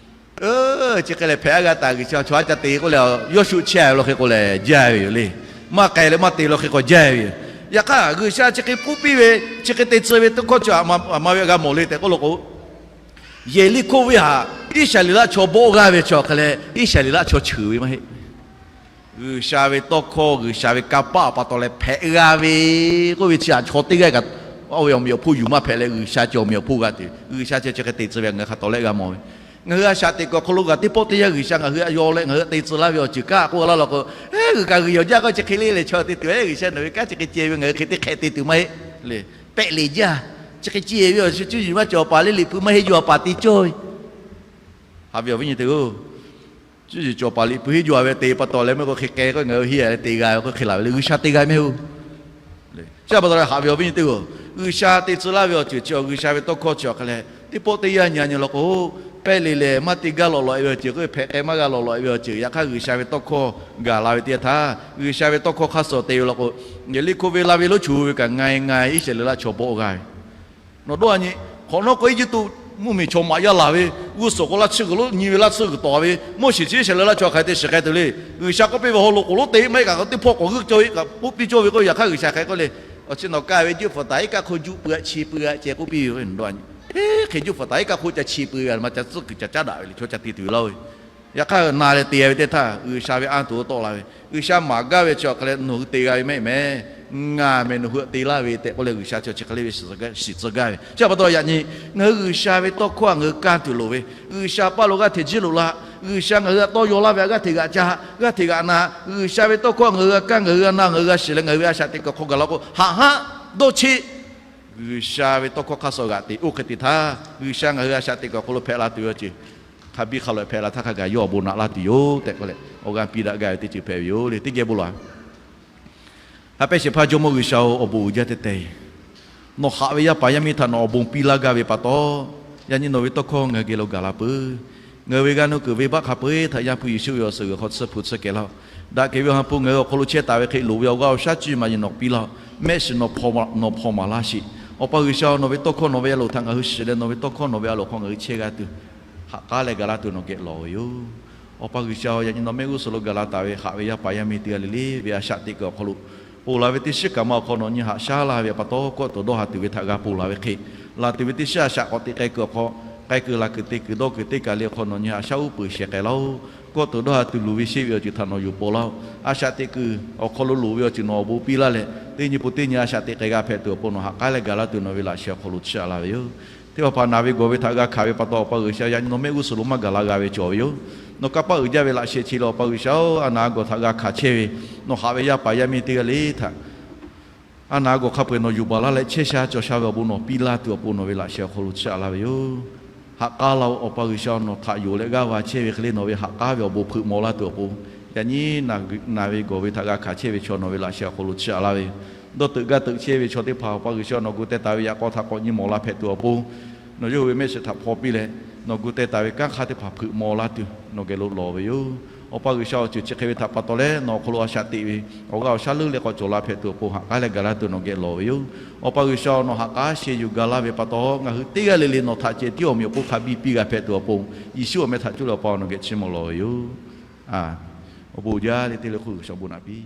Chi hk'e leh hpehꞈ a g'a taˍ G'uiˬsha chaw haˉ ca te k'oˆ leh, Yawˇsuˆ chehˇ ve law hk'e k'o lehˬ jaˇ ve yoˬ le. Maˇ k'ai leh maˇ te law hk'e k'o jaˇ ve yoˬ. Yaꞈ hk'aˇ G'uiˬsha chi hk'e k'oˆ piˇ ve, chi hk'e te tcuh ve tawˇ hkawˇ chi a ma ve g'a mawˬ le tehꞈ k'oˆ law k'o, Yeˍriˆhkoˇ venˇ htaꞈ Iˉsaˍreˍlaˆ chaw bawˆ g'aˇ ve chi awˬ hk'a leh Iˉsaˍreˍlaˆ chaw cheuˬ ve maˇ heˆ. G'uiˬsha ve tawˇ hkawˇ, G'uiˬsha ve kanˇ paˆ pa taw leh hpehꞈ g'a ve k'oˆ ve chi htaꞈ chaw teˇ g'aˇ kaꞈ oˇ ve awˬ meꞈ awˬ hponˇ yuˬ maˇ hpehꞈ leh, G'uiˬsha ceh awˬ meꞈ awˬ hponˇ g'a tuˬ, G'uiˬsha ceh chi hk'e te tcuh ve ngaˬ hui hk'a tawˍ lehˆ g'a mawˬ ve. Ngaˬ hui a shaꞈ teꞈ kuiˬ awˬ hk'aw lo g'aꞈ teˇ pawˆ teˇ yanˇ G'uiˬsha ngaˬ hui a yaw leh ngaˬ hui te tcuh laˇ ve awˬ ceuˬ kaꞈ k'oˆ laˇ law k'o, G'uiˬ kaꞈ g'uiˬ yawˬ jaˇ k'o chi hk'e le leh chaw te tuˬ, G'uiˬsha nawˬ ve kanˉ chi hk'e ceh ve ngaˬ hui hk'e teˇ hk'e te tuˬ maˇ heˆ le. Pehˆ leˬ jaˇ. Chi hk'e ceh ve awˬ shu cuˇ yiˍ maˇ cawˬ paˍ le, Liꞈ hpu maˇ heˆ jaw paˍ te cawˇ ve. Haꞈ ve awˬ viˉ nyi teˇ-oˬ, cuˇ yiˍ cawˬ paˍ Liꞈ hpu heˆ jaw ve te pa taw leh mehˆ k'o hk'e k'ai k'o ngaˬ hui heˆ leh te g'a ve k'o hk'e laˬ ve le, G'uiˬsha te g'a mehˆ-oˬ. Chi pa taw leh haꞈ ve awˬ viˉ nyi teˇ-oˬ, G'uiˬsha te tcuh laˇ ve awˬ ceuˬ chi awˬ G'uiˬsha ve tawˇ hkawˇ chi awˬ hk'a leh teˇ pawˆ teˇ yanˇ nyi a nyi law k'o, pehˆ leˬ lehˬ maˇ te gaˇ lawꞈ lawꞈ e ve awˬ ceuˬ k'o, hpehꞈ k'ai maˇ g'a lawꞈ lawꞈ e ve awˬ ceuˬ, yaꞈ hk'aˇ G'uiˬsha ve tawˇ hkawˇ gaˬ la ve teˇ yanˇ htaˇ, G'uiˬsha ve tawˇ hkawˇ hk'aˇ suh te ve law k'o, Yeˍriˆhkoˇ venˇ laˇ ve lonˉ chu ve kaꞈ ngaˬ e ngaˬ e Iˉsaˍreˍlaˆ chaw bawˆ g'aˇ ve. Nawˬ dawˇ a nyi, hk'awꞈ nawˉ k'o Eˇjiˇtuꞈ mvuhˇmiˬ chaw maꞈ yaˇ laˬ ve, g'uˇ suhˍ k'o laˇ tsuhˇ g'uiˬ lonˉ nyi ve laˇ tsuhˇ g'uiˬ tawˍ ve, Moˉseˍ chi Iˉsaˍreˍlaˆ chaw hk'aˬ hk'e te shiˍ k'ai tuˬ le. G'uiˬsha k'oˆ piˇ ve haw loꞈ k'oˍ lonˉ te maˇ heˆ kaꞈ teˇ hpawˇ k'awꞈ g'uiˇ cawˇ ve kaꞈ k'oˆ piˇ cawˇ ve k'o, yaꞈ hk'aˇ G'uiˬsha hk'aˬ hk'e k'oˆ le, awˬ chi nawˬ kaˇ ve juˇ hpfuhˍ taˍ iˉ kaˆ hk'oˆ juˇ pui a chi pui a ceh k'oˆ piˇ ve k'o, nawˬ dawˇ a nyi, hk'e juˇ hpfuhˍ taˍ iˉ kaˆ hk'oˆ ca chi pui ve a ma ca tcuhˉ kuiˬ ca caˉ daꞈ ve le, chaw ca te tuˬ ve laˇ-oˬ. Yaꞈ hk'aˇ na leh te g'a ve teˇ htaˇ G'uiˬsha ve anˇ tuˬ tawˆ la ve, G'uiˬsha maˍ gaˇ ve chi awˬ hk'a leh nawˬ hui te g'a ve mehˆ mehˍ, ngaˬ mehˬ nawˬ hui te laˇ ve tehꞈ k'oˆ leh G'uiˬsha chi chi hk'e le ve shiˍ tcuh gaˇ ve. Chi pa taw yaꞈ nyi ngaˬ hui G'uiˬsha ve tawˇ hkawˇ a ngaˬ hui kaˇ tuˬ loˍ ve, G'uiˬsha paˇ lo g'aˇ hteꞈ jiˇ loꞈ la, G'uiˬsha ngaˬ hui htaꞈ tawˇ yaw laˇ ve a g'aˇ hteꞈ g'aꞈ ca, g'aˇ hteꞈ g'aꞈ na, G'uiˬsha ve tawˇ hkawˇ ngaˬ hui g'a kaˇ, ngaˬ hui g'a na, ngaˬ hui g'a shiˍ leh ngaˬ hui ve a shaꞈ teꞈ kuiˬ awˬ hk'aw gaˬ la k'o, haꞈ haˉ dawˇ cheˆ. G'uiˬsha ve tawˇ hkawˇ hk'aˇ suh g'aꞈ teꞈ oˇ hk'e te htaˇ, G'uiˬsha ngaˬ hui a shaꞈ teꞈ kuiˬ awˬ hk'aw lo hpehꞈ la tuˬ ve awˬ ceuˬ hk'a biˇ hk'a lawꞈ hpehꞈ la htaˇ hk'a gaˬ yawˇ awˬ bon naꞈ laˇ tuˬ yoˬ tehꞈ k'oˆ leh awˬ g'aˇ piˇ daꞈ gaˇ ve teˇ ceuˬ hpehꞈ ve yoˬ le. Teˇ geh bon lawˬ. Haꞈ pehnˇ shehˍ hpaˇ Jawˇmawˇ G'uiˬsha-oˬ, awˬ bon uiˍ jaˇ teˇ te. Nawˬ haꞈ ve yaˇ paˍ yaˇ miˇ htaꞈ nawˬ awˬ bon piˇ laˇ gaˇ ve pa taw, yaꞈ nyi nawˬ ve tawˇ hkawˇ ngaˬ hui geh lo gaˬ la peuˬ. Ngaˬ hui ve g'aˇ nuˇ kuiˬ venˇbaˆ hk'a peu-eˬ htaꞈ Yaˇ hpu Yeˍsuˆ ve awˬ suhˍ g'uiˬ hk'aw tsuhˇ hpu tsuhˇ kehˬ laˇ-oˆ. Daꞈ kehˬ ve Awˬ ha hpu ngaˬ hui awˬ hk'aw lo chehˇ taˍ ve hk'e loˍ ve awˬ g'aˇ awˬ shaˉ cuˇ yiˍ maˇ yiˍ nawˬ piˇ laˇ-oˆ. Mehˆ shiˍ nawˬ hpaw maˍ laˇ sheˍ. Awˬ pa G'uiˬsha-oˬ, nawˬ ve tawˇ hkawˇ nawˬ ve a loˍ htaꞈ ngaˬ hui shiˍ leh nawˬ ve tawˇ hkawˇ nawˬ ve a loˍ hk'aw ngaˬ hui chehˇ g'a tuˬ, haꞈ k'aˉ leh gaˬ laˇ tuˬ nawˬ geh lawˬ ve yoˬ. Awˬ pa G'uiˬsha-oˬ, yaꞈ nyi nawˬ mehˆ g'uˇ suhˍ lo gaˬ la taˍ ve haꞈ ve yaˇ paˍ yaˇ miˇ teˇ g'aˇ le le ve a shaꞈ teꞈ kuiˬ awˬ hk'aw lo ponˬ la ve teˇ shiˉ kaꞈ ma awˬ hk'aw nawˬ nyi haꞈ shaˉ laˇ ve pa taw, kawˆ tuˬ dawˇ ha tuˬ ve htaꞈ g'a ponˬ la ve hk'e, laˬ tuˬ ve teˇ shiˉ a shaꞈ k'awꞈ teꞈ k'ai kuiˬ awˬ hk'aw, k'ai kuiˬ laˬ kuiˬ te kuiˬ dawˇ kuiˬ teˇ kaˬ le awˬ hk'aw nawˬ nyi haꞈ shaˉ uˉ peunˍ shehˍ k'ai laˇ-oˆ. Kawˆ tuˬ dawˇ ha tuˬ luˬ ve sheˆ ve awˬ ceuˬ htaꞈ nawˬ yuˬ paw laˇ-oˆ. A shaꞈ teꞈ kuiˬ awˬ hk'aw lo loˍ ve awˬ ceuˬ nawˬ awˬ bon piˇ laˇ leh, teˇ nyi pon teˇ nyi a shaꞈ teꞈ k'ai g'a hpehꞈ tuˬ awˬ pon nawˬ haꞈ k'aˉ leh gaˬ laˇ tuˬ nawˬ ve laꞈ sheh awˬ hk'aw lo chiˇ aꞈ laˇ ve yoˬ. Teˇ hpaˍ hpaˍ naˬ ve gawˬ ve htaꞈ g'a hkanˍ ve pa taw, Awˬ pa G'uiˬsha, yaꞈ nyi nawˬ mehˆ g'uˇ suhˍ lo maˇ gaˬ la g'a ve cawˬ ve yoˬ. Nawˬ kanˇ paˆ uiˍ jaˇ ve laꞈ sheh chi leh Awˬ pa G'uiˬsha-oˬ, a naˬ a gawˬ htaꞈ g'a hkanˍ chehˇ ve, nawˬ haꞈ ve yaˇ paˍ yaˇ miˇ teˇ g'aˇ le htaꞈ a naˬ a gawˬ hk'a peu-eˬ nawˬ yuˬ baˬ laˇ leh chehˇ sha cawˬ sha ve awˬ bon nawˬ piˇ laˇ tuˬ awˬ pon nawˬ ve laꞈ sheh awˬ hk'aw lo chiˇ aꞈ laˇ ve yoˬ. Haꞈ k'aˉ laˇ-oˆ, Awˬ pa G'uiˬsha, nawˬ htaꞈ yonˍ leh g'aˇ va chehˇ ve hk'e le nawˬ ve haꞈ k'aˉ ve awˬ bon hpeuꞈ maw laˇ tuˬ awˬ pon, yaꞈ nyi naˬ ve gawˬ ve htaꞈ g'a hkanˍ chehˇ ve chaw nawˬ ve laꞈ sheh awˬ hk'aw lo chiˇ aꞈ laˇ ve yoˬ. Dawˇ teuꞈ gaˇ teuꞈ chehˇ ve chaw teˇ hpaˍ Awˬ pa G'uiˬsha nawˬ gu teh taˍ ve yaꞈ k'aw htaꞈ k'awꞈ nyi mawˬ la hpehꞈ tuˬ awˬ pon, nawˬ yawˇ hui ve mehˆ shiˍ htaꞈ hpaw piˇ leh, nawˬ gu teh taˍ ve kanˉ hk'aˇ teˇ hpaˍ hpeuꞈ maw laˇ tuˬ nawˬ geh lo lawˬ ve yoˬ. Awˬ pa G'uiˬsha-oˬ, ceuˬ chi hk'e ve htaꞈ pa taw leh nawˬ awˬ hk'aw lo a shaꞈ teꞈ ve awˬ g'aˇ awˬ shaˉ leuˉ leh k'awꞈ cawˬ la hpehꞈ tuˬ awˬ pon haꞈ k'aˉ leh gaˬ laˇ tuˬ nawˬ geh lawˬ ve yoˬ. Awˬ pa G'uiˬsha, nawˬ haꞈ k'aˉ sheh yuˬ gaˬ laˇ ve pa taw, ngaˬ hui teˇ g'aˇ le le nawˬ htaꞈ ceh tiˉ awˬ meꞈ awˬ hponˇ hk'a biˇ piˇ g'a hpehꞈ tuˬ awˬ pon, Yeˍsuˆ awˬ meh htaꞈ cuˇ leh Awˬ pa nawˬ geh chiˇ mvuh lawˬ ve yoˬ. Awˬ bon uiˍ jaˇ le teˇ le hk'oˆ G'uiˬsha bon naꞈ piˇ